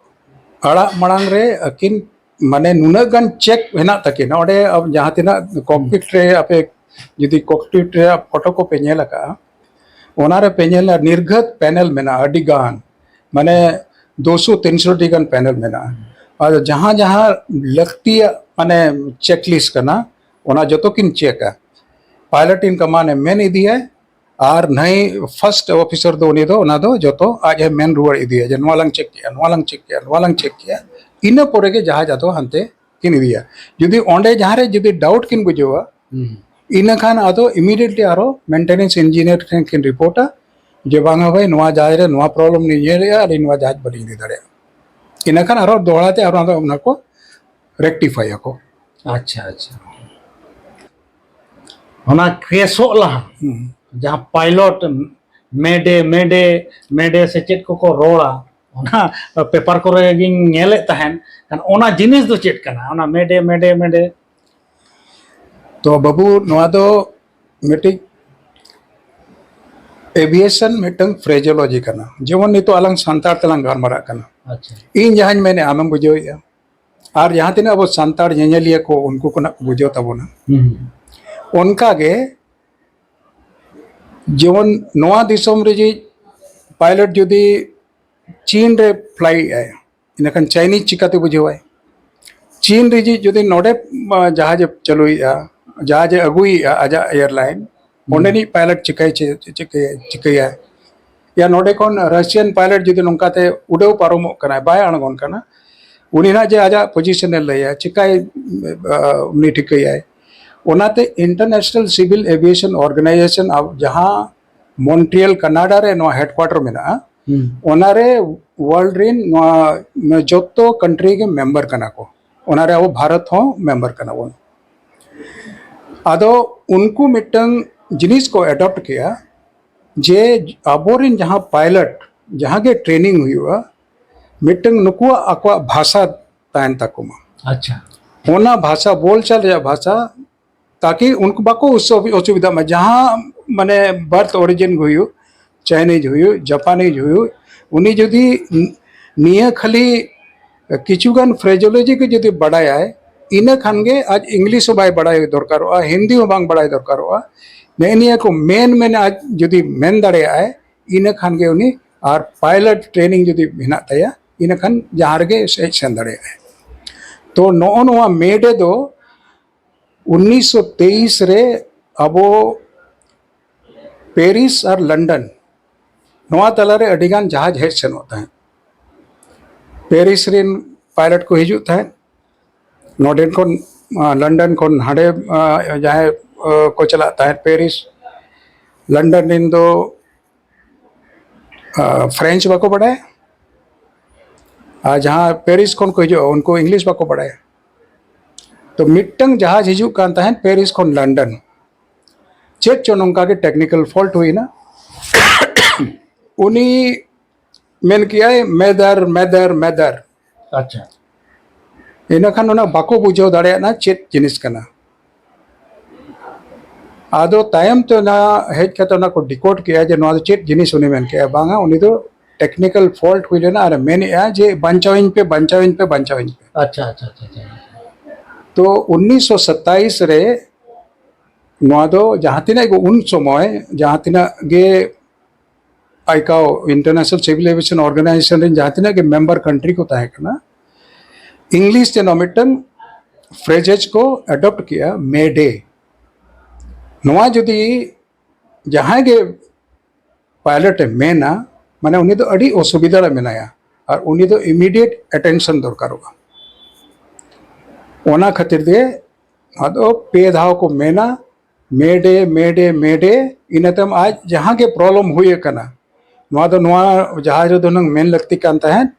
ᱟᱲᱟᱜ ᱢᱟᱲᱟᱝ ᱨᱮ ᱟᱹᱠᱤᱱ ᱢᱟᱱᱮ ᱱᱩᱱᱟᱹᱜ ᱜᱟᱱ ᱪᱮᱠ ᱦᱮᱱᱟᱜ ᱛᱟᱹᱠᱤᱱᱟ᱾ ᱚᱸᱰᱮ ᱟᱵ-, ᱡᱟᱦᱟᱸ ᱛᱤᱱᱟᱹᱜ ᱠᱚᱠᱯᱤᱴ ᱨᱮ ᱟᱯᱮ ᱡᱩᱫᱤ ᱠᱚᱠᱯᱤᱴ ᱨᱮᱭᱟᱜ ᱯᱷᱳᱴᱳ ᱠᱚᱯᱮ ᱧᱮᱞ ᱟᱠᱟᱫᱼᱟ, ᱚᱱᱟᱨᱮ ᱯᱮ ᱧᱮᱞᱟ ᱱᱤᱨᱜᱷᱟᱹᱛ ᱯᱮᱱᱮᱞ ᱢᱮᱱᱟᱜᱼᱟ, ᱟᱹᱰᱤ ᱜᱟᱱ, ᱢᱟᱱᱮ ᱫᱩᱥᱚ ᱛᱤᱱᱥᱚ ᱴᱤ ᱜᱟᱱ ᱯᱮᱱᱮᱞ ᱢᱮᱱᱟᱜᱼᱟ᱾ ᱟᱫᱚ ᱡᱟᱦᱟᱸ ᱡᱟᱦᱟᱸ ᱞᱟᱹᱠᱛᱤᱭᱟᱜ ᱢᱟᱱᱮ ᱪᱮᱠ ᱞᱤᱥᱴ ᱠᱟᱱᱟ, ᱚᱱᱟ ᱡᱚᱛᱚ ᱠᱤᱱ ᱪᱮᱠᱟ᱾ ᱯᱟᱭᱞᱚᱴ ᱤᱱ ᱠᱚᱢᱟᱱᱰ ᱮ ᱢᱮᱱ ᱤᱫᱤᱭᱟᱭ, ᱟᱨ ᱱᱟᱹᱭ ᱯᱷᱟᱨᱥᱴ ᱚᱯᱷᱤᱥᱟᱨ ᱫᱚ ᱩᱱᱤ ᱫᱚ ᱚᱱᱟ ᱫᱚ ᱡᱚᱛᱚ ᱟᱡ ᱮ ᱢᱮᱱ ᱨᱩᱣᱟᱹᱲ ᱤᱫᱤᱭᱟ ᱡᱮ ᱱᱚᱣᱟ ᱞᱟᱝ ᱪᱮᱠ ᱠᱮᱜᱼᱟ, ᱱᱚᱣᱟ ᱞᱟᱝ ᱪᱮᱠ ᱠᱮᱜᱼᱟ, ᱱᱚᱣᱟ ᱞᱟᱝ ᱪᱮᱠ ᱠᱮᱜᱼᱟ᱾ ᱤᱱᱟᱹ ᱯᱚᱨᱮ ᱜᱮ ᱡᱟᱦᱟᱡᱽ ᱟᱫᱚ ᱦᱟᱱᱛᱮ ᱠᱤᱱ ᱤᱫᱤᱭᱟ᱾ ᱡᱩᱫᱤ ᱚᱸᱰᱮ ᱡᱟᱦᱟᱸ ᱨᱮ ᱡᱩᱫᱤ ᱰᱟᱣᱩᱴ ᱠᱤᱱ ᱵᱩᱡᱷᱟᱹᱣᱟ, ᱦᱩᱸ᱾ ᱤᱱᱟᱹ ᱠᱷᱟᱱ ᱟᱫᱚ ᱤᱢᱤᱰᱤᱭᱮᱴᱞᱤ ᱟᱨᱚ ᱢᱮᱱᱴᱮᱱᱮᱱᱥ ᱤᱧᱡᱤᱱᱤᱭᱟᱨ ᱴᱷᱮᱱ ᱠᱤᱱ ᱨᱤᱯᱳᱨᱴᱟ ᱡᱮ ᱵᱟᱝᱟ ᱵᱷᱟᱹᱭ, ᱱᱚᱣᱟ ᱡᱟᱦᱟᱡᱽ ᱨᱮ ᱱᱚᱣᱟ ᱯᱨᱚᱵᱞᱮᱢ ᱞᱤᱧ ᱧᱮᱞᱮᱜᱼᱟ, ᱟᱹᱞᱤᱧ ᱱᱚᱣᱟ ᱡᱟᱦᱟᱡᱽ ᱵᱟᱹᱞᱤᱧ ᱤᱫᱤ ᱫᱟᱲᱮᱭᱟᱜᱼᱟ᱾ ᱤᱱᱟᱹ ᱠᱷᱟᱱ ᱟᱨᱚ ᱫᱚᱦᱲᱟ ᱛᱮ ᱟᱨᱚ ᱚᱱᱟ ᱠᱚ ᱨᱮᱠᱴᱤᱯᱷᱟᱭ ᱟᱠᱚ᱾ ᱟᱪᱪᱷᱟ, ᱟᱪᱪᱷᱟ᱾ ᱚᱱᱟ ᱠᱨᱮᱥᱚᱜ ᱞᱟᱦᱟ ᱦᱩᱸ᱾ ᱡᱟᱦᱟᱸ ᱯᱟᱭᱞᱚᱴ ᱢᱮᱰᱮ ᱢᱮᱰᱮ ᱢᱮᱰᱮ ᱥᱮ ᱪᱮᱫ ᱠᱚᱠᱚ ᱨᱚᱲᱟ, ᱚᱱᱟ ᱯᱮᱯᱟᱨ ᱠᱚᱨᱮ ᱜᱤᱧ ᱧᱮᱞᱮᱫ ᱛᱟᱦᱮᱸᱱ᱾ ᱠᱷᱟᱱ ᱚᱱᱟ ᱡᱤᱱᱤᱥ ᱫᱚ ᱪᱮᱫ ᱠᱟᱱᱟ, ᱚᱱᱟ ᱢᱮᱰᱮ ᱢᱮᱰᱮ ᱢᱮᱰᱮ? ᱛᱚ ᱵᱟᱹᱵᱩ, ᱱᱚᱣᱟ ᱫᱚ ᱢᱤᱫᱴᱤᱡ ᱮᱵᱷᱤᱭᱮᱥᱚᱱ ᱢᱤᱫᱴᱟᱝ ᱯᱷᱨᱮᱡᱳᱞᱚᱡᱤ ᱠᱟᱱᱟ᱾ ᱡᱮᱢᱚᱱ ᱱᱤᱛᱚᱜ ᱟᱞᱟᱝ ᱥᱟᱱᱛᱟᱲ ᱛᱮᱞᱟᱝ ᱜᱟᱞᱢᱟᱨᱟᱜ ᱠᱟᱱᱟ, ᱟᱪᱪᱷᱟ᱾ ᱤᱧ ᱡᱟᱦᱟᱸᱧ ᱢᱮᱱᱮᱫᱼᱟ ᱟᱢᱮᱢ ᱵᱩᱡᱷᱟᱹᱣᱮᱫᱼᱟ, ᱟᱨ ᱡᱟᱦᱟᱸ ᱛᱤᱱᱟᱹᱜ ᱟᱵᱚ ᱥᱟᱱᱛᱟᱲ ᱧᱮᱧᱮᱞᱤᱭᱟᱹ ᱠᱚ ᱩᱱᱠᱩ ᱠᱚ ᱱᱟᱜ ᱠᱚ ᱵᱩᱡᱷᱟᱹᱣ ᱛᱟᱵᱚᱱᱟ᱾ ᱦᱩᱸ᱾ ᱚᱱᱠᱟ ᱜᱮ ᱡᱮᱢᱚᱱ ᱱᱚᱣᱟ ᱫᱤᱥᱚᱢ ᱨᱮ ᱡᱮ ᱯᱟᱭᱞᱚᱴ ᱡᱩᱫᱤ ᱪᱤᱱ ᱨᱮ ᱯᱷᱞᱟᱭ ᱮᱫ ᱟᱭ, ᱤᱱᱟᱹᱠᱷᱟᱱ ᱪᱟᱭᱱᱤᱡᱽ ᱪᱤᱠᱟᱹᱛᱮ ᱵᱩᱡᱷᱟᱹᱣᱟᱭ? ᱪᱤᱱ ᱨᱮ ᱡᱮ ᱡᱩᱫᱤ ᱱᱚᱰᱮ ᱡᱟᱦᱟᱡᱽ ᱮ ᱪᱟᱹᱞᱩᱭᱮᱫᱼᱟ, ᱡᱟᱦᱟᱡᱽ ᱮ ᱟᱹᱜᱩᱭᱮᱫᱼᱟ ᱟᱡᱟᱜ ᱮᱭᱟᱨᱞᱟᱭᱤᱱ, ᱚᱸᱰᱮᱱᱤᱡ ᱯᱟᱭᱞᱚᱴ ᱪᱤᱠᱟᱹᱭ ᱪᱤᱠᱟᱹᱭᱟ? ᱭᱟ ᱱᱚᱰᱮ ᱠᱷᱚᱱ ᱨᱟᱥᱤᱭᱟᱱ ᱯᱟᱭᱞᱚᱴ ᱡᱩᱫᱤ ᱱᱚᱝᱠᱟᱛᱮ ᱩᱰᱟᱹᱣ ᱯᱟᱨᱚᱢᱚᱜ ᱠᱟᱱᱟᱭ, ᱵᱟᱭ ᱟᱬᱜᱚᱱ ᱠᱟᱱᱟ, ᱩᱱᱤ ᱱᱟᱜ ᱡᱮ ᱟᱡᱟᱜ ᱯᱚᱡᱤᱥᱚᱱ ᱮ ᱞᱟᱹᱭᱟ, ᱪᱤᱠᱟᱹᱭ ᱩᱱᱤ ᱴᱷᱤᱠᱟᱹᱭᱟᱭ? ᱚᱱᱟᱛᱮ ᱤᱱᱴᱟᱨᱱᱮᱥᱱᱟᱞ ᱥᱤᱵᱷᱤᱞ ᱮᱵᱤᱭᱮᱥᱚᱱ ᱚᱨᱜᱟᱱᱟᱭᱡᱮᱥᱚᱱ ᱡᱟᱦᱟᱸ ᱢᱚᱱᱴᱨᱤᱭᱟᱞ ᱠᱟᱱᱟᱰᱟ ᱨᱮ ᱱᱚᱣᱟ ᱦᱮᱰᱠᱩᱣᱟᱴᱟᱨ ᱢᱮᱱᱟᱜᱼᱟ, ᱚᱱᱟᱨᱮ ᱣᱟᱨᱞᱰ ᱨᱮᱱ ᱱᱚᱣᱟ ᱡᱚᱛᱚ ᱠᱟᱱᱴᱨᱤ ᱜᱮ ᱢᱮᱢᱵᱟᱨ ᱠᱟᱱᱟ ᱠᱚ᱾ ᱚᱱᱟᱨᱮ ᱟᱵᱚ ᱵᱷᱟᱨᱚᱛ ᱦᱚᱸ ᱢᱮᱢᱵᱟᱨ ᱠᱟᱱᱟ ᱵᱚᱱ᱾ ᱟᱫᱚ ᱩᱱᱠᱩ ᱢᱤᱫᱴᱟᱝ ᱡᱤᱱᱤᱥ ᱠᱚ ᱮᱰᱚᱯᱴ ᱠᱮᱜᱼᱟ ᱡᱮ ᱟᱵᱚᱨᱮᱱ ᱡᱟᱦᱟᱸ ᱯᱟᱭᱞᱚᱴ ᱡᱟᱦᱟᱸ ᱜᱮ ᱴᱨᱮᱱᱤᱝ ᱦᱩᱭᱩᱜᱼᱟ, ᱢᱤᱫᱴᱟᱝ ᱱᱩᱠᱩᱣᱟᱜ ᱟᱠᱚᱣᱟᱜ ᱵᱷᱟᱥᱟ ᱛᱟᱦᱮᱱ ᱛᱟᱠᱚ ᱢᱟ᱾ ᱟᱪᱪᱷᱟ᱾ ᱚᱱᱟ ᱵᱷᱟᱥᱟ, ᱵᱳᱞᱪᱟᱞ ᱨᱮᱭᱟᱜ ᱵᱷᱟᱥᱟ, ᱛᱟᱠᱤ ᱩᱱᱠᱩ ᱵᱟᱠᱚ ᱚᱥᱩᱵᱤᱫᱷᱟᱜ ᱢᱟ᱾ ᱡᱟᱦᱟᱸ ᱢᱟᱱᱮ ᱵᱟᱨᱛᱷ ᱚᱨᱤᱡᱤᱱ ᱦᱩᱭᱩᱜ, ᱪᱟᱭᱱᱤᱡᱽ ᱦᱩᱭᱩᱜ, ᱡᱟᱯᱟᱱᱤᱡᱽ ᱦᱩᱭᱩᱜ, ᱩᱱᱤ ᱡᱩᱫᱤ ᱱᱤᱭᱟᱹ ᱠᱷᱟᱹᱞᱤ ᱠᱤᱪᱷᱩᱜᱟᱱ ᱯᱷᱨᱮᱡᱳᱞᱚᱡᱤ ᱜᱮ ᱡᱩᱫᱤ ᱵᱟᱰᱟᱭᱟᱭ, ᱤᱱᱟᱹ ᱠᱷᱟᱱ ᱜᱮ ᱟᱡ ᱤᱝᱞᱤᱥ ᱦᱚᱸ ᱵᱟᱭ ᱵᱟᱰᱟᱭ ᱫᱚᱨᱠᱟᱨᱚᱜᱼᱟ, ᱦᱤᱱᱫᱤ ᱦᱚᱸ ᱵᱟᱝ ᱵᱟᱰᱟᱭ ᱫᱚᱨᱠᱟᱨᱚᱜᱼᱟ᱾ ᱱᱮᱜᱼᱮ ᱱᱤᱭᱟᱹ ᱠᱚ ᱢᱮᱱ ᱢᱮᱱ ᱟᱡ ᱡᱩᱫᱤ ᱢᱮᱱ ᱫᱟᱲᱮᱭᱟᱜᱼᱟᱭ, ᱤᱱᱟᱹ ᱠᱷᱟᱱ ᱜᱮ ᱩᱱᱤ, ᱟᱨ ᱯᱟᱭᱞᱚᱴ ᱴᱨᱮᱱᱤᱝ ᱡᱩᱫᱤ ᱦᱮᱱᱟᱜ ᱛᱟᱭᱟ, ᱤᱱᱟᱹ ᱠᱷᱟᱱ ᱡᱟᱦᱟᱸ ᱨᱮᱜᱮ ᱦᱮᱡ ᱥᱮᱱ ᱫᱟᱲᱮᱭᱟᱜᱼᱟᱭ᱾ ᱛᱚ ᱱᱚᱜᱼᱚ ᱱᱚᱣᱟ ᱢᱮᱰᱮ ᱫᱚ ᱩᱱᱤᱥᱥᱚ ᱛᱮᱭᱤᱥ ᱨᱮ ᱟᱵᱚ ᱯᱮᱨᱤᱥ ᱟᱨ ᱞᱚᱱᱰᱚᱱ ᱱᱚᱣᱟ ᱛᱟᱞᱟᱨᱮ ᱟᱹᱰᱤᱜᱟᱱ ᱡᱟᱦᱟᱡᱽ ᱦᱮᱡ ᱥᱮᱱᱚᱜ ᱛᱟᱦᱮᱸᱫ᱾ ᱯᱮᱨᱤᱥ ᱨᱮᱱ ᱯᱟᱭᱞᱚᱴ ᱠᱚ ᱦᱤᱡᱩᱜ ᱛᱟᱦᱮᱸᱫ, ᱱᱚᱰᱮ ᱠᱷᱚᱱ, ᱟᱸ, ᱞᱚᱱᱰᱚᱱ ᱠᱷᱚᱱ ᱦᱟᱸᱰᱮ, ᱟᱸ, ᱡᱟᱦᱟᱸᱭ, ᱟᱸ, ᱠᱚ ᱪᱟᱞᱟᱜ ᱛᱟᱦᱮᱸᱫ ᱯᱮᱨᱤᱥ᱾ ᱞᱚᱱᱰᱚᱱ ᱨᱮᱱ ᱫᱚ, ᱟᱸ, ᱯᱷᱨᱮᱧᱪ ᱵᱟᱠᱚ ᱵᱟᱰᱟᱭᱟ, ᱟᱨ ᱡᱟᱦᱟᱸ ᱯᱮᱨᱤᱥ ᱠᱷᱚᱱ ᱠᱚ ᱦᱤᱡᱩᱜᱼᱟ ᱩᱱᱠᱩ ᱤᱝᱞᱤᱥ ᱵᱟᱠᱚ ᱵᱟᱰᱟᱭᱟ᱾ ᱛᱚ ᱢᱤᱫᱴᱟᱝ ᱡᱟᱦᱟᱡᱽ ᱦᱤᱡᱩᱜ ᱠᱟᱱ ᱛᱟᱦᱮᱸᱫ ᱯᱮᱨᱤᱥ ᱠᱷᱚᱱ ᱞᱚᱱᱰᱚᱱ, ᱪᱮᱫ ᱪᱚ ᱱᱚᱝᱠᱟ ᱜᱮ ᱴᱮᱠᱱᱤᱠᱮᱞ ᱯᱷᱚᱞᱴ ᱦᱩᱭᱱᱟ᱾ ᱩᱱᱤ ᱢᱮᱱ ᱠᱮᱜᱼᱟᱭ, "ᱢᱮᱫᱟᱨ, ᱢᱮᱫᱟᱨ, ᱢᱮᱫᱟᱨ᱾" ᱟᱪᱪᱷᱟ᱾ ᱤᱱᱟᱹᱠᱷᱟᱱ ᱚᱱᱟ ᱵᱟᱠᱚ ᱵᱩᱡᱷᱟᱹᱣ ᱫᱟᱲᱮᱭᱟᱜᱼᱟ ᱪᱮᱫ ᱡᱤᱱᱤᱥ ᱠᱟᱱᱟ᱾ ᱟᱫᱚ ᱛᱟᱭᱚᱢ ᱛᱮ ᱚᱱᱟ ᱦᱮᱡ ᱠᱟᱛᱮ ᱚᱱᱟ ᱠᱚ ᱰᱤᱠᱳᱰ ᱠᱮᱜᱼᱟ ᱡᱮ ᱱᱚᱣᱟ ᱫᱚ ᱪᱮᱫ ᱡᱤᱱᱤᱥ ᱩᱱᱤ ᱢᱮᱱ ᱠᱮᱜᱼᱟ᱾ ᱵᱟᱝᱟ, ᱩᱱᱤ ᱫᱚ ᱴᱮᱠᱱᱤᱠᱮᱞ ᱯᱷᱚᱞᱴ ᱦᱩᱭ ᱞᱮᱱᱟ ᱟᱨ ᱢᱮᱱᱮᱜᱼᱟ ᱡᱮ, "ᱵᱟᱧᱪᱟᱣᱤᱧ ᱯᱮ, ᱵᱟᱧᱪᱟᱣᱤᱧ ᱯᱮ, ᱵᱟᱧᱪᱟᱣᱤᱧ ᱯᱮ᱾" ᱟᱪᱪᱷᱟ, ᱟᱪᱪᱷᱟ, ᱟᱪᱪᱷᱟ, ᱟᱪᱪᱷᱟ᱾ ᱛᱚ ᱩᱱᱤᱥᱥᱚ ᱥᱟᱛᱟᱭᱤᱥ ᱨᱮ ᱱᱚᱣᱟ ᱫᱚ ᱡᱟᱦᱟᱸ ᱛᱤᱱᱟᱹᱜ ᱜᱮ ᱩᱱ ᱥᱚᱢᱚᱭ ᱡᱟᱦᱟᱸ ᱛᱤᱱᱟᱹᱜ ᱜᱮ ᱟᱭᱠᱟᱣ, ᱤᱱᱴᱟᱨᱱᱮᱥᱱᱟᱞ ᱥᱤᱵᱷᱤᱞ ᱮᱵᱤᱭᱮᱥᱚᱱ ᱚᱨᱜᱟᱱᱟᱭᱡᱮᱥᱚᱱ ᱨᱮᱱ ᱡᱟᱦᱟᱸ ᱛᱤᱱᱟᱹᱜ ᱜᱮ ᱢᱮᱢᱵᱟᱨ ᱠᱟᱱᱴᱨᱤ ᱠᱚ ᱛᱟᱦᱮᱸ ᱠᱟᱱᱟ, ᱤᱝᱞᱤᱥ ᱛᱮ ᱱᱚᱣᱟ ᱢᱤᱫᱴᱟᱝ ᱯᱷᱨᱮᱡᱮᱡᱽ ᱠᱚ ᱮᱰᱚᱯᱴ ᱠᱮᱜᱼᱟ, ᱢᱮ ᱰᱮ᱾ ᱱᱚᱣᱟ ᱡᱩᱫᱤ ᱡᱟᱦᱟᱸᱭ ᱜᱮ ᱯᱟᱭᱞᱚᱴ ᱮ ᱢᱮᱱᱟ, ᱢᱟᱱᱮ ᱩᱱᱤ ᱫᱚ ᱟᱹᱰᱤ ᱚᱥᱩᱵᱤᱫᱷᱟ ᱨᱮ ᱢᱮᱱᱟᱭᱟ ᱟᱨ ᱩᱱᱤ ᱫᱚ ᱤᱢᱤᱰᱤᱭᱮᱴ ᱮᱴᱮᱱᱥᱚᱱ ᱫᱚᱨᱠᱟᱨᱚᱜᱼᱟ᱾ ᱚᱱᱟ ᱠᱷᱟᱹᱛᱤᱨ ᱛᱮ ᱟᱫᱚ ᱯᱮ ᱫᱷᱟᱣ ᱠᱚ ᱢᱮᱱᱟ, "ᱢᱮᱰᱮ, ᱢᱮᱰᱮ, ᱢᱮᱰᱮ", ᱤᱱᱟᱹ ᱛᱟᱭᱚᱢ ᱟᱡ ᱡᱟᱦᱟᱸ ᱜᱮ ᱯᱨᱚᱵᱞᱮᱢ ᱦᱩᱭ ᱟᱠᱟᱱᱟ, ᱱᱚᱣᱟ ᱫᱚ ᱱᱚᱣᱟ ᱡᱟᱦᱟᱡᱽ ᱨᱮᱫᱚ ᱦᱩᱱᱟᱹᱝ ᱢᱮᱱ ᱞᱟᱹᱠᱛᱤ ᱠᱟᱱ ᱛᱟᱦᱮᱸᱫ,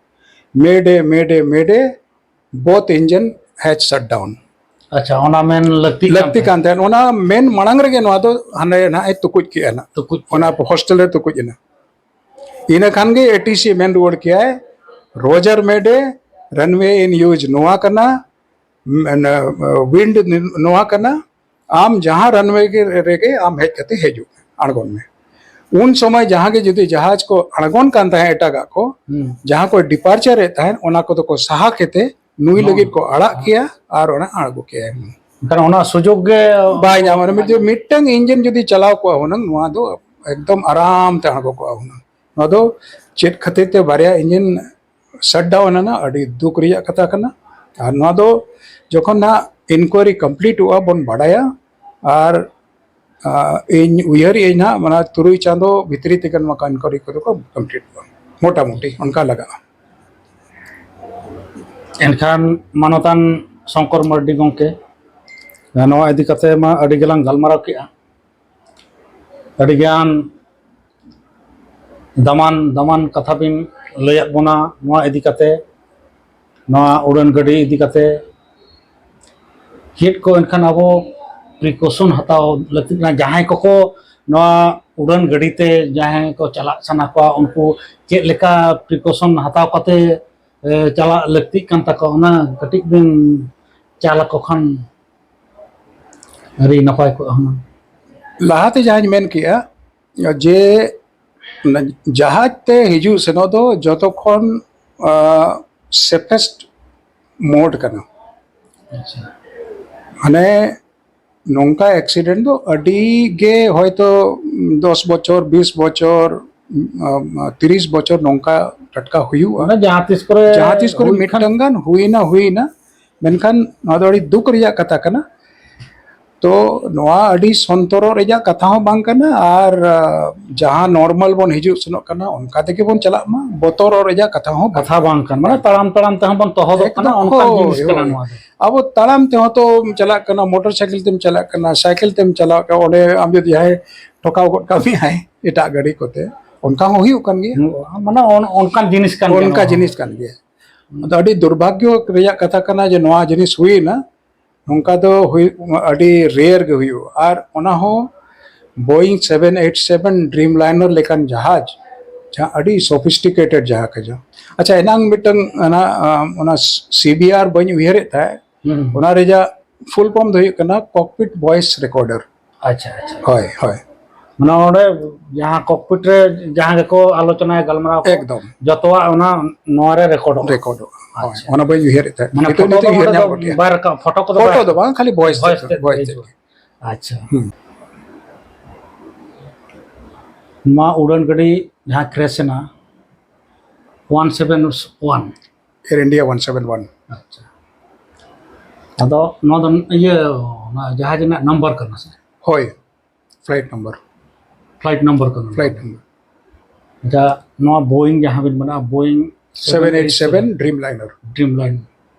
"ᱢᱮᱰᱮ, ᱢᱮᱰᱮ, ᱢᱮᱰᱮ, both engine has shut down." ᱟᱪᱪᱷᱟ, ᱚᱱᱟ ᱢᱮᱱ ᱞᱟᱹᱠᱛᱤ ᱞᱟᱹᱠᱛᱤ ᱠᱟᱱ ᱛᱟᱦᱮᱸᱫ᱾ ᱚᱱᱟ ᱢᱮᱱ ᱢᱟᱲᱟᱝ ᱨᱮᱜᱮ ᱱᱚᱣᱟ ᱫᱚ ᱦᱟᱸᱰᱮ ᱱᱟᱦᱟᱜ ᱮ ᱛᱩᱠᱩᱡ ᱠᱮᱜᱼᱟ ᱱᱟᱜ᱾ ᱛᱩᱠᱩᱡ ᱚᱱᱟ ᱦᱳᱥᱴᱮᱞ ᱨᱮ ᱛᱩᱠᱩᱡ ᱮᱱᱟ᱾ ᱤᱱᱟᱹ ᱠᱷᱟᱱ ᱜᱮ ᱮ ᱴᱤ ᱥᱤ ᱢᱮᱱ ᱨᱩᱣᱟᱹᱲ ᱠᱮᱜᱼᱟᱭ, "ᱨᱚᱡᱟᱨ ᱢᱮᱰᱮ, ᱨᱟᱱᱣᱮ ᱤᱱ ᱭᱩᱡᱽ ᱱᱚᱣᱟ ᱠᱟᱱᱟ, ᱣᱤᱱᱰ ᱱᱚᱣᱟ ᱠᱟᱱᱟ, ᱟᱢ ᱡᱟᱦᱟᱸ ᱨᱟᱱᱣᱮ ᱨᱮᱜᱮ ᱟᱢ ᱦᱮᱡ ᱠᱟᱛᱮ ᱦᱤᱡᱩᱜ ᱢᱮ, ᱟᱬᱜᱚᱱ ᱢᱮ᱾" ᱩᱱ ᱥᱚᱢᱚᱭ ᱡᱟᱦᱟᱸ ᱜᱮ ᱡᱩᱫᱤ ᱡᱟᱦᱟᱡᱽ ᱠᱚ ᱟᱬᱜᱚᱱ ᱠᱟᱱ ᱛᱟᱦᱮᱸᱫ ᱮᱴᱟᱜᱟᱜ ᱠᱚ, ᱦᱩᱸ᱾ ᱡᱟᱦᱟᱸ ᱠᱚ ᱰᱤᱯᱟᱨᱪᱟᱨ ᱮᱫ ᱛᱟᱦᱮᱸᱫ, ᱚᱱᱟ ᱠᱚᱫᱚ ᱠᱚ ᱥᱟᱦᱟ ᱠᱟᱛᱮ ᱱᱩᱭ ᱦᱩᱸ᱾ ᱞᱟᱹᱜᱤᱫ ᱠᱚ ᱟᱲᱟᱜ ᱠᱮᱭᱟ ᱟᱨ ᱚᱱᱟ ᱟᱬᱜᱚ ᱠᱮᱭᱟ᱾ ᱮᱱᱠᱷᱟᱱ ᱚᱱᱟ ᱥᱩᱡᱳᱜᱽ ᱜᱮ ᱵᱟᱭ ᱧᱟᱢᱟ᱾ ᱢᱤᱫ-, ᱢᱤᱫᱴᱟᱝ ᱤᱧᱡᱤᱱ ᱡᱩᱫᱤ ᱪᱟᱞᱟᱣ ᱠᱚᱜᱼᱟ ᱦᱩᱱᱟᱹᱝ, ᱱᱚᱣᱟ ᱫᱚ ᱮᱠᱫᱚᱢ ᱟᱨᱟᱢ ᱛᱮ ᱟᱬᱜᱚ ᱠᱚᱜᱼᱟ ᱦᱩᱱᱟᱹᱝ᱾ ᱱᱚᱣᱟ ᱫᱚ ᱪᱮᱫ ᱠᱷᱟᱹᱛᱤᱨ ᱛᱮ ᱵᱟᱨᱭᱟ ᱤᱧᱡᱤᱱ ᱥᱟᱴ ᱰᱟᱣᱩᱱ ᱮᱱᱟ, ᱟᱹᱰᱤ ᱫᱩᱠ ᱨᱮᱭᱟᱜ ᱠᱟᱛᱷᱟ ᱠᱟᱱᱟ᱾ ᱟᱨ ᱱᱚᱣᱟ ᱫᱚ ᱡᱚᱠᱷᱚᱱ ᱱᱟᱦᱟᱜ ᱤᱱᱠᱣᱟᱭᱨᱤ ᱠᱚᱢᱯᱞᱤᱴᱚᱜᱼᱟ ᱵᱚᱱ ᱵᱟᱰᱟᱭᱟ᱾ ᱟᱨ ᱟᱨ ᱤᱧ ᱩᱭᱦᱟᱹᱨᱮᱜ ᱟᱹᱧ ᱱᱟᱦᱟᱜ, ᱚᱱᱟ ᱛᱩᱨᱩᱭ ᱪᱟᱸᱫᱚ ᱵᱷᱤᱛᱨᱤ ᱛᱮᱜᱮ ᱱᱚᱣᱟ ᱠᱟᱹᱢᱤ ᱠᱚᱫᱚ ᱠᱚ ᱠᱚᱢᱯᱞᱤᱴᱚᱜᱼᱟ, ᱢᱚᱴᱟᱢᱩᱴᱤ ᱚᱱᱠᱟ ᱞᱟᱜᱟᱜᱼᱟ᱾ ᱮᱱᱠᱷᱟᱱ ᱢᱟᱱᱚᱛᱟᱱ ᱥᱚᱝᱠᱚᱨ ᱢᱟᱨᱰᱤ ᱜᱚᱢᱠᱮ, ᱱᱚᱣᱟ ᱤᱫᱤ ᱠᱟᱛᱮ ᱢᱟ ᱟᱹᱰᱤ ᱜᱮᱞᱟᱝ ᱜᱟᱞᱢᱟᱨᱟᱣ ᱠᱮᱜᱼᱟ, ᱟᱹᱰᱤᱜᱟᱱ ᱫᱟᱢᱟᱱ ᱫᱟᱢᱟᱱ ᱠᱟᱛᱷᱟ ᱵᱤᱱ ᱞᱟᱹᱭᱟᱫ ᱵᱚᱱᱟ ᱱᱚᱣᱟ ᱤᱫᱤ ᱠᱟᱛᱮ, ᱱᱚᱣᱟ ᱩᱰᱟᱹᱱ ᱜᱟᱹᱰᱤ ᱤᱫᱤ ᱠᱟᱛᱮ᱾ ᱪᱮᱫ ᱠᱚ ᱮᱱᱠᱷᱟᱱ ᱟᱵᱚ ᱯᱨᱤᱠᱚᱥᱚᱱ ᱦᱟᱛᱟᱣ ᱞᱟᱹᱠᱛᱤ ᱠᱟᱱᱟ? ᱡᱟᱦᱟᱸᱭ ᱠᱚᱠᱚ ᱱᱚᱣᱟ ᱩᱰᱟᱹᱱ ᱜᱟᱹᱰᱤ ᱛᱮ ᱡᱟᱦᱟᱸᱭ ᱠᱚ ᱪᱟᱞᱟᱜ ᱥᱟᱱᱟ ᱠᱚᱣᱟ, ᱩᱱᱠᱩ ᱪᱮᱫ ᱞᱮᱠᱟ ᱯᱨᱤᱠᱚᱥᱚᱱ ᱦᱟᱛᱟᱣ ᱠᱟᱛᱮ, ᱮ, ᱪᱟᱞᱟᱜ ᱞᱟᱹᱠᱛᱤᱜ ᱠᱟᱱ ᱛᱟᱠᱚᱣᱟ, ᱚᱱᱟ ᱠᱟᱹᱴᱤᱡ ᱵᱤᱱ ᱪᱟᱞ ᱟᱠᱚ ᱠᱷᱟᱱ ᱟᱹᱰᱤ ᱱᱟᱯᱟᱭ ᱠᱚᱜᱼᱟ ᱦᱩᱱᱟᱹᱝ᱾ ᱞᱟᱦᱟᱛᱮ ᱡᱟᱦᱟᱸᱧ ᱢᱮᱱ ᱠᱮᱜᱼᱟ ᱡᱮ ᱡᱟᱦᱟᱡᱽ ᱛᱮ ᱦᱤᱡᱩᱜ ᱥᱮᱱᱚᱜ ᱫᱚ ᱡᱚᱛᱚ ᱠᱷᱚᱱ ᱥᱮᱯᱷᱮᱥᱴ ᱢᱳᱰ ᱠᱟᱱᱟ᱾ ᱟᱪᱪᱷᱟ᱾ ᱢᱟᱱᱮ ᱱᱚᱝᱠᱟ ᱮᱠᱥᱤᱰᱮᱱᱴ ᱫᱚ ᱟᱹᱰᱤ ᱜᱮ ᱦᱚᱭᱛᱚ ᱫᱚᱥ ᱵᱚᱪᱷᱚᱨ, ᱵᱤᱥ ᱵᱚᱪᱷᱚᱨ, ᱛᱤᱨᱤᱥ ᱵᱚᱪᱷᱚᱨ ᱱᱚᱝᱠᱟ ᱴᱟᱴᱠᱟ ᱦᱩᱭᱩᱜᱼᱟ᱾ ᱢᱟᱱᱮ ᱡᱟᱦᱟᱸ ᱛᱤᱥ ᱠᱚᱨᱮ ᱡᱟᱦᱟᱸ ᱛᱤᱥ ᱠᱚᱨᱮ ᱦᱩᱭ ᱠᱷᱟᱱ ᱢᱤᱫᱴᱟᱝ ᱜᱟᱱ ᱦᱩᱭᱱᱟ ᱦᱩᱭᱱᱟ, ᱢᱮᱱᱠᱷᱟᱱ ᱱᱚᱣᱟ ᱫᱚ ᱟᱹᱰᱤ ᱫᱩᱠ ᱨᱮᱭᱟᱜ ᱠᱟᱛᱷᱟ ᱠᱟᱱᱟ᱾ ᱛᱚ ᱱᱚᱣᱟ ᱟᱹᱰᱤ ᱥᱚᱱᱛᱚᱨᱚᱜ ᱨᱮᱭᱟᱜ ᱠᱟᱛᱷᱟ ᱦᱚᱸ ᱵᱟᱝ ᱠᱟᱱᱟ, ᱟᱨ ᱡᱟᱦᱟᱸ ᱱᱚᱨᱢᱟᱞ ᱵᱚᱱ ᱦᱤᱡᱩᱜ ᱥᱮᱱᱚᱜ ᱠᱟᱱᱟ ᱚᱱᱠᱟ ᱛᱮᱜᱮ ᱵᱚᱱ ᱪᱟᱞᱟᱜ ᱢᱟ, ᱵᱚᱛᱚᱨᱚᱜ ᱨᱮᱭᱟᱜ ᱠᱟᱛᱷᱟ ᱦᱚᱸ ᱵᱟᱝ᱾ ᱠᱟᱛᱷᱟ ᱵᱟᱝ ᱠᱟᱱᱟ, ᱢᱟᱱᱮ ᱛᱟᱲᱟᱢ ᱛᱟᱲᱟᱢ ᱛᱮᱦᱚᱸ ᱵᱚᱱ ᱛᱚᱦᱚᱫᱚᱜ ᱠᱟᱱᱟ, ᱮᱠᱫᱚᱢ, ᱚᱱᱠᱟᱱ ᱦᱳᱭ, ᱡᱤᱱᱤᱥ ᱠᱟᱱᱟ ᱦᱳᱭ᱾ ᱱᱚᱣᱟ ᱫᱚ᱾ ᱟᱵᱚ ᱛᱟᱲᱟᱢ ᱛᱮᱦᱚᱸ ᱛᱚᱢ ᱪᱟᱞᱟᱜ ᱠᱟᱱᱟ, ᱢᱚᱴᱚᱨ ᱥᱟᱭᱠᱮᱞ ᱛᱮᱢ ᱪᱟᱞᱟᱜ ᱠᱟᱱᱟ, ᱥᱟᱭᱠᱮᱞ ᱛᱮᱢ ᱪᱟᱞᱟᱣ ᱠᱟᱱᱟ, ᱚᱸᱰᱮ ᱟᱢ ᱡᱩᱫᱤ ᱡᱟᱦᱟᱸᱭ ᱴᱷᱚᱠᱟᱣ ᱜᱚᱫ ᱠᱟᱜ ᱢᱮᱭᱟᱭ ᱮᱴᱟᱜ ᱜᱟᱹᱰᱤ ᱠᱚᱛᱮ, ᱚᱱᱠᱟ ᱦᱚᱸ ᱦᱩᱭᱩᱜ ᱠᱟᱱ ᱜᱮᱭᱟ᱾ ᱢᱟᱱᱮ ᱚᱱ- ᱚᱱᱠᱟᱱ ᱡᱤᱱᱤᱥ ᱠᱟᱱ ᱜᱮᱭᱟ ᱚᱱᱠᱟ ᱱᱚᱣᱟ᱾ ᱡᱤᱱᱤᱥ ᱠᱟᱱ ᱜᱮᱭᱟ᱾ ᱟᱫᱚ ᱟᱹᱰᱤ ᱫᱩᱨᱵᱷᱟᱜᱽᱭᱚ ᱨᱮᱭᱟᱜ ᱠᱟᱛᱷᱟ ᱠᱟᱱᱟ ᱡᱮ ᱱᱚᱣᱟ ᱡᱤᱱᱤᱥ ᱦᱩᱭᱮᱱᱟ, ᱱᱚᱝᱠᱟ ᱫᱚ ᱦᱩᱭ ᱟᱹᱰᱤ ᱨᱮᱭᱟᱨ ᱜᱮ ᱦᱩᱭᱩᱜᱼᱟ᱾ ᱟᱨ ᱚᱱᱟ ᱦᱚᱸ Boeing seven eight seven dreamliner ᱞᱮᱠᱟᱱ ᱡᱟᱦᱟᱡᱽ, ᱡᱟᱦᱟᱸ ᱟᱹᱰᱤ ᱥᱚᱯᱷᱤᱥᱴᱤᱠᱮᱴᱮᱰ ᱡᱟᱦᱟᱸ ᱠᱟᱡᱟ᱾ ᱟᱪᱪᱷᱟ, ᱮᱱᱟᱝ ᱢᱤᱫᱴᱟᱝ ᱚᱱᱟ, ᱟᱢ, ᱚᱱᱟ ᱥᱤᱵᱤᱟᱨ ᱵᱟᱹᱧ ᱩᱭᱦᱟᱹᱨᱮᱫ ᱛᱟᱦᱮᱸᱫ, ᱦᱩᱸ᱾ ᱚᱱᱟ ᱨᱮᱭᱟᱜ ᱯᱷᱩᱞ ᱯᱷᱚᱨᱢ ᱫᱚ ᱦᱩᱭᱩᱜ ᱠᱟᱱᱟ ᱠᱚᱠᱯᱤᱴ ᱵᱷᱚᱭᱮᱥ ᱨᱮᱠᱚᱨᱰᱟᱨ᱾ ᱟᱪᱪᱷᱟ, ᱟᱪᱪᱷᱟ᱾ ᱦᱳᱭ, ᱦᱳᱭ᱾ ᱢᱟᱱᱮ ᱚᱸᱰᱮ ᱡᱟᱦᱟᱸ ᱠᱚᱠᱯᱤᱴ ᱨᱮ ᱡᱟᱦᱟᱸ ᱜᱮᱠᱚ ᱟᱞᱳᱪᱚᱱᱟᱭᱟ, ᱜᱟᱞᱢᱟᱨᱟᱣ ᱠᱚ, ᱮᱠᱫᱚᱢ᱾ ᱡᱚᱛᱚᱣᱟᱜ ᱚᱱᱟ ᱱᱚᱣᱟ ᱨᱮ ᱨᱮᱠᱚᱨᱰᱚᱜᱼᱟ᱾ ᱨᱮᱠᱚᱨᱰᱚᱜᱼᱟ᱾ ᱦᱳᱭ᱾ ᱟᱪᱪᱷᱟ᱾ ᱚᱱᱟ ᱵᱟᱹᱧ ᱩᱭᱦᱟᱹᱨᱮᱫ ᱛᱟᱦᱮᱸᱫ᱾ ᱢᱟᱱᱮ ᱱᱤᱛᱚᱜ, ᱯᱷᱳᱴᱳ ᱱᱤᱛᱚᱜ ᱫᱚ ᱩᱭᱦᱟᱹᱨ ᱚᱸᱰᱮ ᱧᱟᱢ ᱫᱚ ᱜᱚᱫ ᱠᱮᱫᱼᱟ᱾ ᱵᱟᱭ ᱨᱟᱠᱟᱵ, ᱯᱷᱳᱴᱳ ᱠᱚᱫᱚ ᱵᱟᱭ ᱯᱷᱳᱴᱳ ᱫᱚ ᱨᱟᱠᱟᱵ᱾ ᱵᱟᱝ, ᱠᱷᱟᱹᱞᱤ ᱵᱷᱚᱭᱮᱥ ᱵᱷᱚᱭᱮᱥ ᱛᱮᱫ, ᱛᱮᱫ ᱵᱷᱚᱭᱮᱥ ᱜᱮ ᱛᱮᱫ᱾ ᱦᱤᱡᱩᱜᱼᱟ᱾ ᱟᱪᱪᱷᱟ᱾ ᱦᱩᱸ᱾ ᱱᱚᱣᱟ ᱩᱰᱟᱹᱱ ᱜᱟᱹᱰᱤ ᱡᱟᱦᱟᱸ ᱠᱨᱮᱥ ᱮᱱᱟ, one seven one. Air India one seven one. ᱟᱪᱪᱷᱟ᱾ ᱟᱫᱚ ᱱᱚᱣᱟ ᱫᱚ ᱤᱭᱟᱹ, ᱚᱱᱟ ᱡᱟᱦᱟᱡᱽ ᱨᱮᱱᱟᱜ ᱱᱟᱢᱵᱟᱨ ᱠᱟᱱᱟ ᱥᱮ? ᱦᱳᱭ, ᱯᱷᱞᱟᱭᱤᱴ ᱱᱟᱢᱵᱟᱨ᱾ ᱯᱷᱞᱟᱭᱤᱴ ᱱᱟᱢᱵᱟᱨ ᱠᱟᱱᱟ᱾ Flight number. ᱟᱪᱪᱷᱟ, ᱱᱚᱣᱟ ᱵᱳᱭᱤᱝ ᱡᱟᱦᱟᱸ ᱵᱤᱱ ᱢᱮᱱᱟ, Boeing seven eight seven dreamliner. Dreamliner.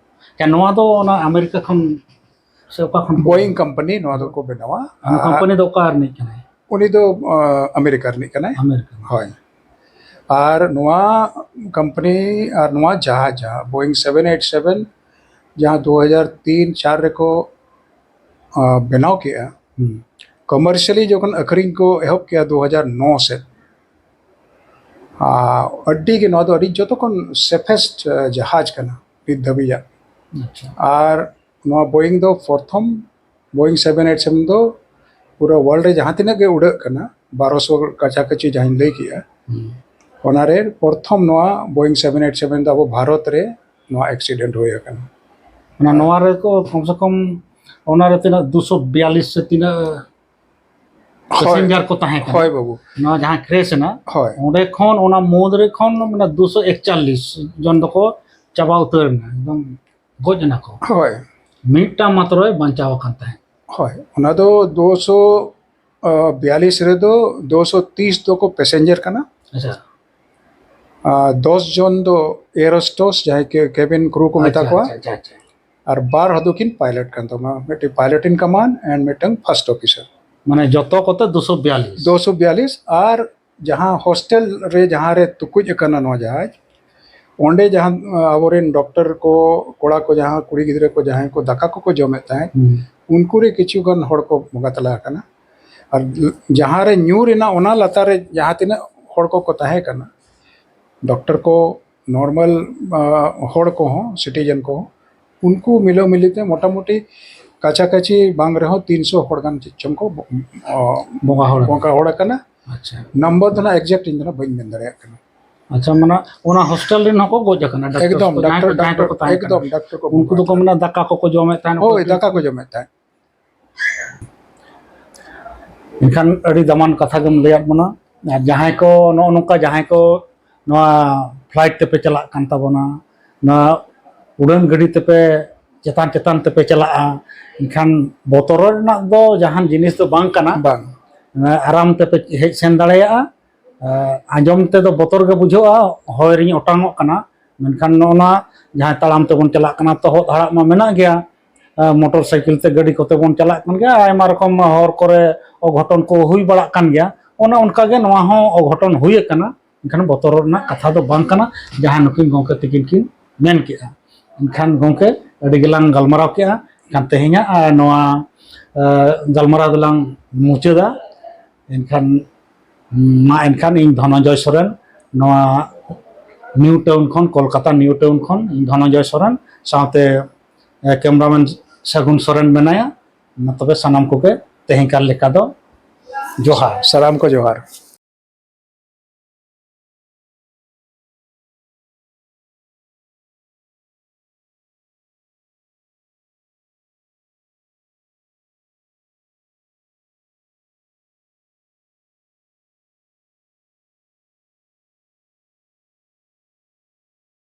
ᱟᱪᱪᱷᱟ, ᱱᱚᱣᱟ ᱫᱚ ᱚᱱᱟ ᱟᱢᱮᱨᱤᱠᱟ ᱠᱷᱚᱱ ᱥᱮ ᱚᱠᱟ ᱠᱷᱚᱱ? ᱵᱳᱭᱤᱝ ᱠᱳᱢᱯᱟᱱᱤ ᱱᱚᱣᱟ ᱫᱚᱠᱚ ᱵᱮᱱᱟᱣᱟ᱾ ᱚᱱᱟ ᱠᱳᱢᱯᱟᱱᱤ ᱫᱚ ᱚᱠᱟ ᱨᱤᱱᱤᱡ ᱠᱟᱱᱟᱭ? ᱩᱱᱤ ᱫᱚ, ᱟᱸ, ᱟᱢᱮᱨᱤᱠᱟ ᱨᱤᱱᱤᱡ ᱠᱟᱱᱟᱭ᱾ ᱟᱢᱮᱨᱤᱠᱟ᱾ ᱦᱳᱭ᱾ ᱟᱨ ᱱᱚᱣᱟ ᱠᱳᱢᱯᱟᱱᱤ ᱟᱨ ᱱᱚᱣᱟ ᱡᱟᱦᱟᱡᱽ, ᱡᱟᱦᱟᱸ ᱵᱳᱭᱤᱝ ᱥᱮᱵᱷᱮᱱ ᱮᱭᱤᱴ ᱥᱮᱵᱷᱮᱱ, ᱡᱟᱦᱟᱸ ᱫᱩ ᱦᱟᱡᱟᱨ ᱛᱤᱱ ᱪᱟᱨ ᱨᱮᱠᱚ, ᱟᱸ, ᱵᱮᱱᱟᱣ ᱠᱮᱜᱼᱟ, ᱦᱩᱸ᱾ ᱠᱚᱢᱟᱨᱥᱤᱭᱟᱞᱤ ᱡᱚᱠᱷᱚᱱ ᱟᱹᱠᱷᱨᱤᱧ ᱠᱚ ᱮᱦᱚᱵ ᱠᱮᱜᱼᱟ ᱫᱩ ᱦᱟᱡᱟᱨ ᱱᱚ ᱥᱮᱫ, ᱟᱸ, ᱟᱹᱰᱤ ᱜᱮ ᱱᱚᱣᱟ ᱫᱚ ᱟᱹᱰᱤ ᱡᱚᱛᱚ ᱠᱷᱚᱱ ᱥᱮᱯᱷᱮᱥᱴ, ᱟᱸ, ᱡᱟᱦᱟᱡᱽ ᱠᱟᱱᱟ ᱱᱤᱛ ᱫᱷᱟᱹᱵᱤᱡᱟᱜ᱾ ᱟᱪᱪᱷᱟ᱾ ᱟᱨ ᱱᱚᱣᱟ ᱵᱳᱭᱤᱝ ᱫᱚ ᱯᱨᱚᱛᱷᱚᱢ, ᱵᱳᱭᱤᱝ ᱥᱮᱵᱷᱮᱱ ᱮᱭᱤᱴ ᱥᱮᱵᱷᱮᱱ ᱫᱚ ᱯᱩᱨᱟᱹ ᱣᱟᱨᱞᱰ ᱨᱮ ᱡᱟᱦᱟᱸ ᱛᱤᱱᱟᱹᱜ ᱜᱮ ᱩᱰᱟᱹᱜ ᱠᱟᱱᱟ, ᱵᱟᱨᱚᱥᱚ ᱠᱟᱪᱷᱟ ᱠᱟᱪᱷᱤ ᱡᱟᱦᱟᱸᱧ ᱞᱟᱹᱭ ᱠᱮᱜᱼᱟ, ᱦᱩᱸ᱾ ᱚᱱᱟᱨᱮ ᱯᱨᱚᱛᱷᱚᱢ ᱱᱚᱣᱟ ᱵᱳᱭᱤᱝ ᱥᱮᱵᱷᱮᱱ ᱮᱭᱤᱴ ᱥᱮᱵᱷᱮᱱ ᱫᱚ ᱟᱵᱚ ᱵᱷᱟᱨᱚᱛ ᱨᱮ ᱱᱚᱣᱟ ᱮᱠᱥᱤᱰᱮᱱᱴ ᱦᱩᱭ ᱟᱠᱟᱱᱟ᱾ ᱚᱱᱟ ᱱᱚᱣᱟ ᱨᱮᱠᱚ ᱠᱚᱢ ᱥᱮ ᱠᱚᱢ ᱚᱱᱟᱨᱮ ᱛᱤᱱᱟᱹᱜ ᱫᱩᱥᱚ ᱵᱤᱭᱟᱞᱤᱥ ᱥᱮ ᱛᱤᱱᱟᱹᱜ ᱦᱳᱭ᱾ Passenger ᱠᱚ ᱛᱟᱦᱮᱸ ᱠᱟᱱᱟ? ᱦᱳᱭ ᱵᱟᱹᱵᱩ᱾ ᱱᱚᱣᱟ ᱡᱟᱦᱟᱸ crash ᱮᱱᱟ, ᱦᱳᱭ᱾ ᱚᱸᱰᱮ ᱠᱷᱚᱱ ᱚᱱᱟ ᱢᱩᱫᱽ ᱨᱮ ᱠᱷᱚᱱ ᱢᱟᱱᱮ ᱫᱩᱥᱚ ᱮᱠᱪᱟᱞᱞᱤᱥ ᱡᱚᱱ ᱫᱚᱠᱚ ᱪᱟᱵᱟ ᱩᱛᱟᱹᱨ ᱮᱱᱟ, ᱮᱠᱫᱚᱢ ᱜᱚᱡ ᱮᱱᱟ ᱠᱚ᱾ ᱦᱳᱭ᱾ ᱢᱤᱫᱴᱟᱝ ᱢᱟᱛᱨᱚᱭ ᱵᱟᱧᱪᱟᱣ ᱟᱠᱟᱱ ᱛᱟᱦᱮᱸᱫ᱾ ᱦᱳᱭ, ᱚᱱᱟ ᱫᱚ ᱫᱩᱥᱚ ᱵᱤᱭᱟᱞᱤᱥ ᱨᱮᱫᱚ ᱫᱩᱥᱚ ᱛᱤᱥ ᱫᱚᱠᱚ passenger ᱠᱟᱱᱟ᱾ ᱟᱪᱪᱷᱟ᱾ ᱟᱨ ᱫᱚᱥ ᱡᱚᱱ ᱫᱚ air hostess, ᱡᱟᱦᱟᱸᱭ ᱠᱮ-, cabin crew ᱠᱚ ᱢᱮᱛᱟ ᱟᱪᱪᱷᱟ, ᱠᱚᱣᱟ᱾ ᱟᱪᱪᱷᱟ, ᱟᱪᱪᱷᱟ, ᱟᱪᱪᱷᱟ᱾ ᱟᱨ ᱵᱟᱨ ᱦᱚᱸ ᱫᱚᱠᱤᱱ pilot ᱠᱟᱱ ᱛᱟᱵᱚᱱᱟ, ᱢᱤᱫᱴᱮᱱ pilot in command and ᱢᱤᱫᱴᱟᱝ first officer᱾ ᱢᱟᱱᱮ ᱡᱚᱛᱚ ᱠᱚᱛᱮ ᱫᱩᱥᱚ ᱵᱤᱭᱟᱞᱤᱥ? ᱫᱩᱥᱚ ᱵᱤᱭᱟᱞᱤᱥ, ᱟᱨ ᱡᱟᱦᱟᱸ hostel ᱨᱮ ᱡᱟᱦᱟᱸ ᱨᱮ ᱛᱩᱠᱩᱡ ᱟᱠᱟᱱᱟ ᱱᱚᱣᱟ ᱡᱟᱦᱟᱡᱽ, ᱚᱸᱰᱮ ᱡᱟᱦᱟᱸ, ᱟ, ᱟᱵᱚᱨᱮᱱ doctor ᱠᱚ, ᱠᱚᱲᱟ ᱠᱚ, ᱡᱟᱦᱟᱸ ᱠᱩᱲᱤ ᱜᱤᱫᱽᱨᱟᱹ ᱠᱚ, ᱡᱟᱦᱟᱸᱭ ᱠᱚ ᱫᱟᱠᱟ ᱠᱚᱠᱚ ᱡᱚᱢᱮᱫ ᱛᱟᱦᱮᱸᱫ, ᱦᱩᱸ᱾ ᱩᱱᱠᱩ ᱨᱮ ᱠᱤᱪᱷᱩ ᱜᱟᱱ ᱦᱚᱲ ᱠᱚ ᱵᱚᱸᱜᱟ ᱛᱟᱞᱟ ᱟᱠᱟᱱᱟ᱾ ᱟᱨ ᱡᱟᱦᱟᱸ ᱨᱮ ᱧᱩᱨ ᱮᱱᱟ, ᱚᱱᱟ ᱞᱟᱛᱟᱨ ᱨᱮ ᱡᱟᱦᱟᱸ ᱛᱤᱱᱟᱹᱜ ᱦᱚᱲ ᱠᱚᱠᱚ ᱛᱟᱦᱮᱸ ᱠᱟᱱᱟ, doctor ᱠᱚ, normal, ᱟ, ᱦᱚᱲ ᱠᱚᱦᱚᱸ, citizen ᱠᱚᱦᱚᱸ, ᱩᱱᱠᱩ ᱢᱤᱞᱟᱹ ᱢᱤᱞᱤ ᱛᱮ ᱢᱚᱴᱟᱢᱩᱴᱤ ᱠᱟᱪᱷᱟ ᱠᱟᱪᱷᱤ ᱵᱟᱝ ᱨᱮᱦᱚᱸ ᱛᱤᱱᱥᱚ ᱦᱚᱲ ᱜᱟᱱ ᱪᱮᱫ ᱪᱚᱝ ᱠᱚ ᱵᱚ-, ᱚ, ᱵᱚᱸᱜᱟ ᱦᱚᱲ ᱵᱚᱸᱜᱟ ᱦᱚᱲ ᱟᱠᱟᱱᱟ᱾ ᱟᱪᱪᱷᱟ᱾ Number ᱫᱚ ᱱᱟᱜ exact ᱤᱧ ᱫᱚ ᱱᱟᱜ ᱵᱟᱹᱧ ᱢᱮᱱ ᱫᱟᱲᱮᱭᱟᱜ ᱠᱟᱱᱟ᱾ ᱟᱪᱪᱷᱟ, ᱢᱟᱱᱮ ᱚᱱᱟ hostel ᱨᱮᱱ ᱦᱚᱸᱠᱚ ᱜᱚᱡ ᱟᱠᱟᱱᱟ, doctor ᱮᱠᱫᱚᱢ, ᱠᱚ, ᱡᱟᱦᱟᱸᱭ doctor, ᱠᱚ, ᱡᱟᱦᱟᱸᱭ doctor, ᱠᱚᱠᱚ ᱛᱟᱦᱮᱸ ᱮᱠᱫᱚᱢ, ᱠᱟᱱᱟ᱾ Doctor ᱠᱚ ᱩᱱᱠᱩ ᱵᱚᱸᱜᱟ ᱫᱚᱠᱚ ᱟᱠᱟᱱᱟ᱾ ᱢᱮᱱᱟ ᱫᱟᱠᱟ ᱠᱚᱠᱚ ᱡᱚᱢᱮᱫ ᱛᱟᱦᱮᱱ, ᱦᱳᱭ, ᱚᱠᱚᱭ ᱫᱟᱠᱟ ᱠᱚ ᱡᱚᱢᱮᱫ ᱛᱟᱦᱮᱸᱫ᱾ ᱮᱱᱠᱷᱟᱱ ᱟᱹᱰᱤ ᱫᱟᱢᱟᱱ ᱠᱟᱛᱷᱟ ᱜᱮᱢ ᱞᱟᱹᱭᱟᱫ ᱵᱚᱱᱟ᱾ ᱟᱨ ᱡᱟᱦᱟᱸᱭ ᱠᱚ ᱱᱚᱜᱼᱚ ᱱᱚᱝᱠᱟ, ᱡᱟᱦᱟᱸᱭ ᱠᱚ ᱱᱚᱣᱟ flight ᱛᱮᱯᱮ ᱪᱟᱞᱟᱜ ᱠᱟᱱ ᱛᱟᱵᱚᱱᱟ, ᱱᱚᱣᱟ ᱩᱰᱟᱹᱱ ᱜᱟᱹᱰᱤ ᱛᱮᱯᱮ ᱪᱮᱛᱟᱱ ᱪᱮᱛᱟᱱ ᱛᱮᱯᱮ ᱪᱟᱞᱟᱜᱼᱟ, ᱮᱱᱠᱷᱟᱱ ᱵᱚᱛᱚᱨᱚᱜ ᱨᱮᱱᱟᱜ ᱫᱚ ᱡᱟᱦᱟᱱ ᱡᱤᱱᱤᱥ ᱫᱚ ᱵᱟᱝ ᱠᱟᱱᱟ᱾ ᱵᱟᱝ᱾ ᱟᱨᱟᱢ ᱛᱮᱯᱮ ᱦᱮᱡ ᱥᱮᱱ ᱫᱟᱲᱮᱭᱟᱜᱼᱟ᱾ ᱟᱸᱡᱚᱢ ᱛᱮᱫᱚ ᱵᱚᱛᱚᱨ ᱜᱮ ᱵᱩᱡᱷᱟᱹᱜᱼᱟ, ᱦᱚᱭ ᱨᱤᱧ ᱚᱴᱟᱝᱚᱜ ᱠᱟᱱᱟ, ᱢᱮᱱᱠᱷᱟᱱ ᱱᱚᱜᱼᱚ ᱱᱚᱣᱟ ᱡᱟᱦᱟᱸ ᱛᱟᱲᱟᱢ ᱛᱮᱵᱚᱱ ᱪᱟᱞᱟᱜ ᱠᱟᱱᱟ, ᱛᱚᱦᱚᱫ ᱦᱟᱲᱟᱜ ᱢᱟ ᱢᱮᱱᱟᱜ ᱜᱮᱭᱟ, ᱟᱸ, motor cycle ᱛᱮ, ᱜᱟᱹᱰᱤ ᱠᱚᱛᱮ ᱵᱚᱱ ᱪᱟᱞᱟᱜ ᱠᱟᱱ ᱜᱮᱭᱟ, ᱟᱭᱢᱟ ᱨᱚᱠᱚᱢ ᱦᱚᱨ ᱠᱚᱨᱮ ᱚᱜᱷᱚᱴᱚᱱ ᱠᱚ ᱦᱩᱭ ᱵᱟᱲᱟᱜ ᱠᱟᱱ ᱜᱮᱭᱟ᱾ ᱚᱱᱮ ᱚᱱᱠᱟ ᱜᱮ ᱱᱚᱣᱟ ᱦᱚᱸ ᱚᱜᱷᱚᱴᱚᱱ ᱦᱩᱭ ᱟᱠᱟᱱᱟ, ᱮᱱᱠᱷᱟᱱ ᱵᱚᱛᱚᱨᱚᱜ ᱨᱮᱱᱟᱜ ᱠᱟᱛᱷᱟ ᱫᱚ ᱵᱟᱝ ᱠᱟᱱᱟ, ᱡᱟᱦᱟᱸ ᱱᱩᱠᱤᱱ ᱜᱚᱢᱠᱮ ᱛᱤᱠᱤᱱ ᱠᱤᱱ ᱢᱮᱱ ᱠᱮᱜᱼᱟ᱾ ᱮᱱᱠᱷᱟᱱ ᱜᱚᱢᱠᱮ, ᱟᱹᱰᱤ ᱜᱮᱞᱟᱝ ᱜᱟᱞᱢᱟᱨᱟᱣ ᱠᱮᱜᱼᱟ᱾ ᱮᱱᱠᱷᱟᱱ ᱛᱮᱦᱮᱧᱟᱜ, ᱟᱨ ᱱᱚᱣᱟ, ᱟᱸ, ᱜᱟᱞᱢᱟᱨᱟᱣ ᱫᱚᱞᱟᱝ ᱢᱩᱪᱟᱹᱫᱟ᱾ ᱮᱱᱠᱷᱟᱱ ᱢᱟ ᱮᱱᱠᱷᱟᱱ ᱤᱧ ᱫᱷᱚᱱᱚᱱᱡᱚᱭ ᱥᱚᱨᱮᱱ, ᱱᱚᱣᱟ ᱱᱤᱭᱩ ᱴᱟᱣᱩᱱ ᱠᱷᱚᱱ, ᱠᱳᱞᱠᱟᱛᱟ ᱱᱤᱭᱩ ᱴᱟᱣᱩᱱ ᱠᱷᱚᱱ ᱤᱧ ᱫᱷᱚᱱᱚᱱᱡᱚᱭ ᱥᱚᱨᱮᱱ, ᱥᱟᱶᱛᱮ, ᱮ, cameraman ᱥᱟᱹᱜᱩᱱ ᱥᱚᱨᱮᱱ ᱢᱮᱱᱟᱭᱟ᱾ ᱢᱟ ᱛᱚᱵᱮ ᱥᱟᱱᱟᱢ ᱠᱚᱜᱮ ᱛᱮᱦᱮᱧ ᱠᱟᱨ ᱞᱮᱠᱟ ᱫᱚ ᱡᱚᱦᱟᱨ᱾ ᱥᱟᱱᱟᱢ ᱠᱚ ᱡᱚᱦᱟᱨ᱾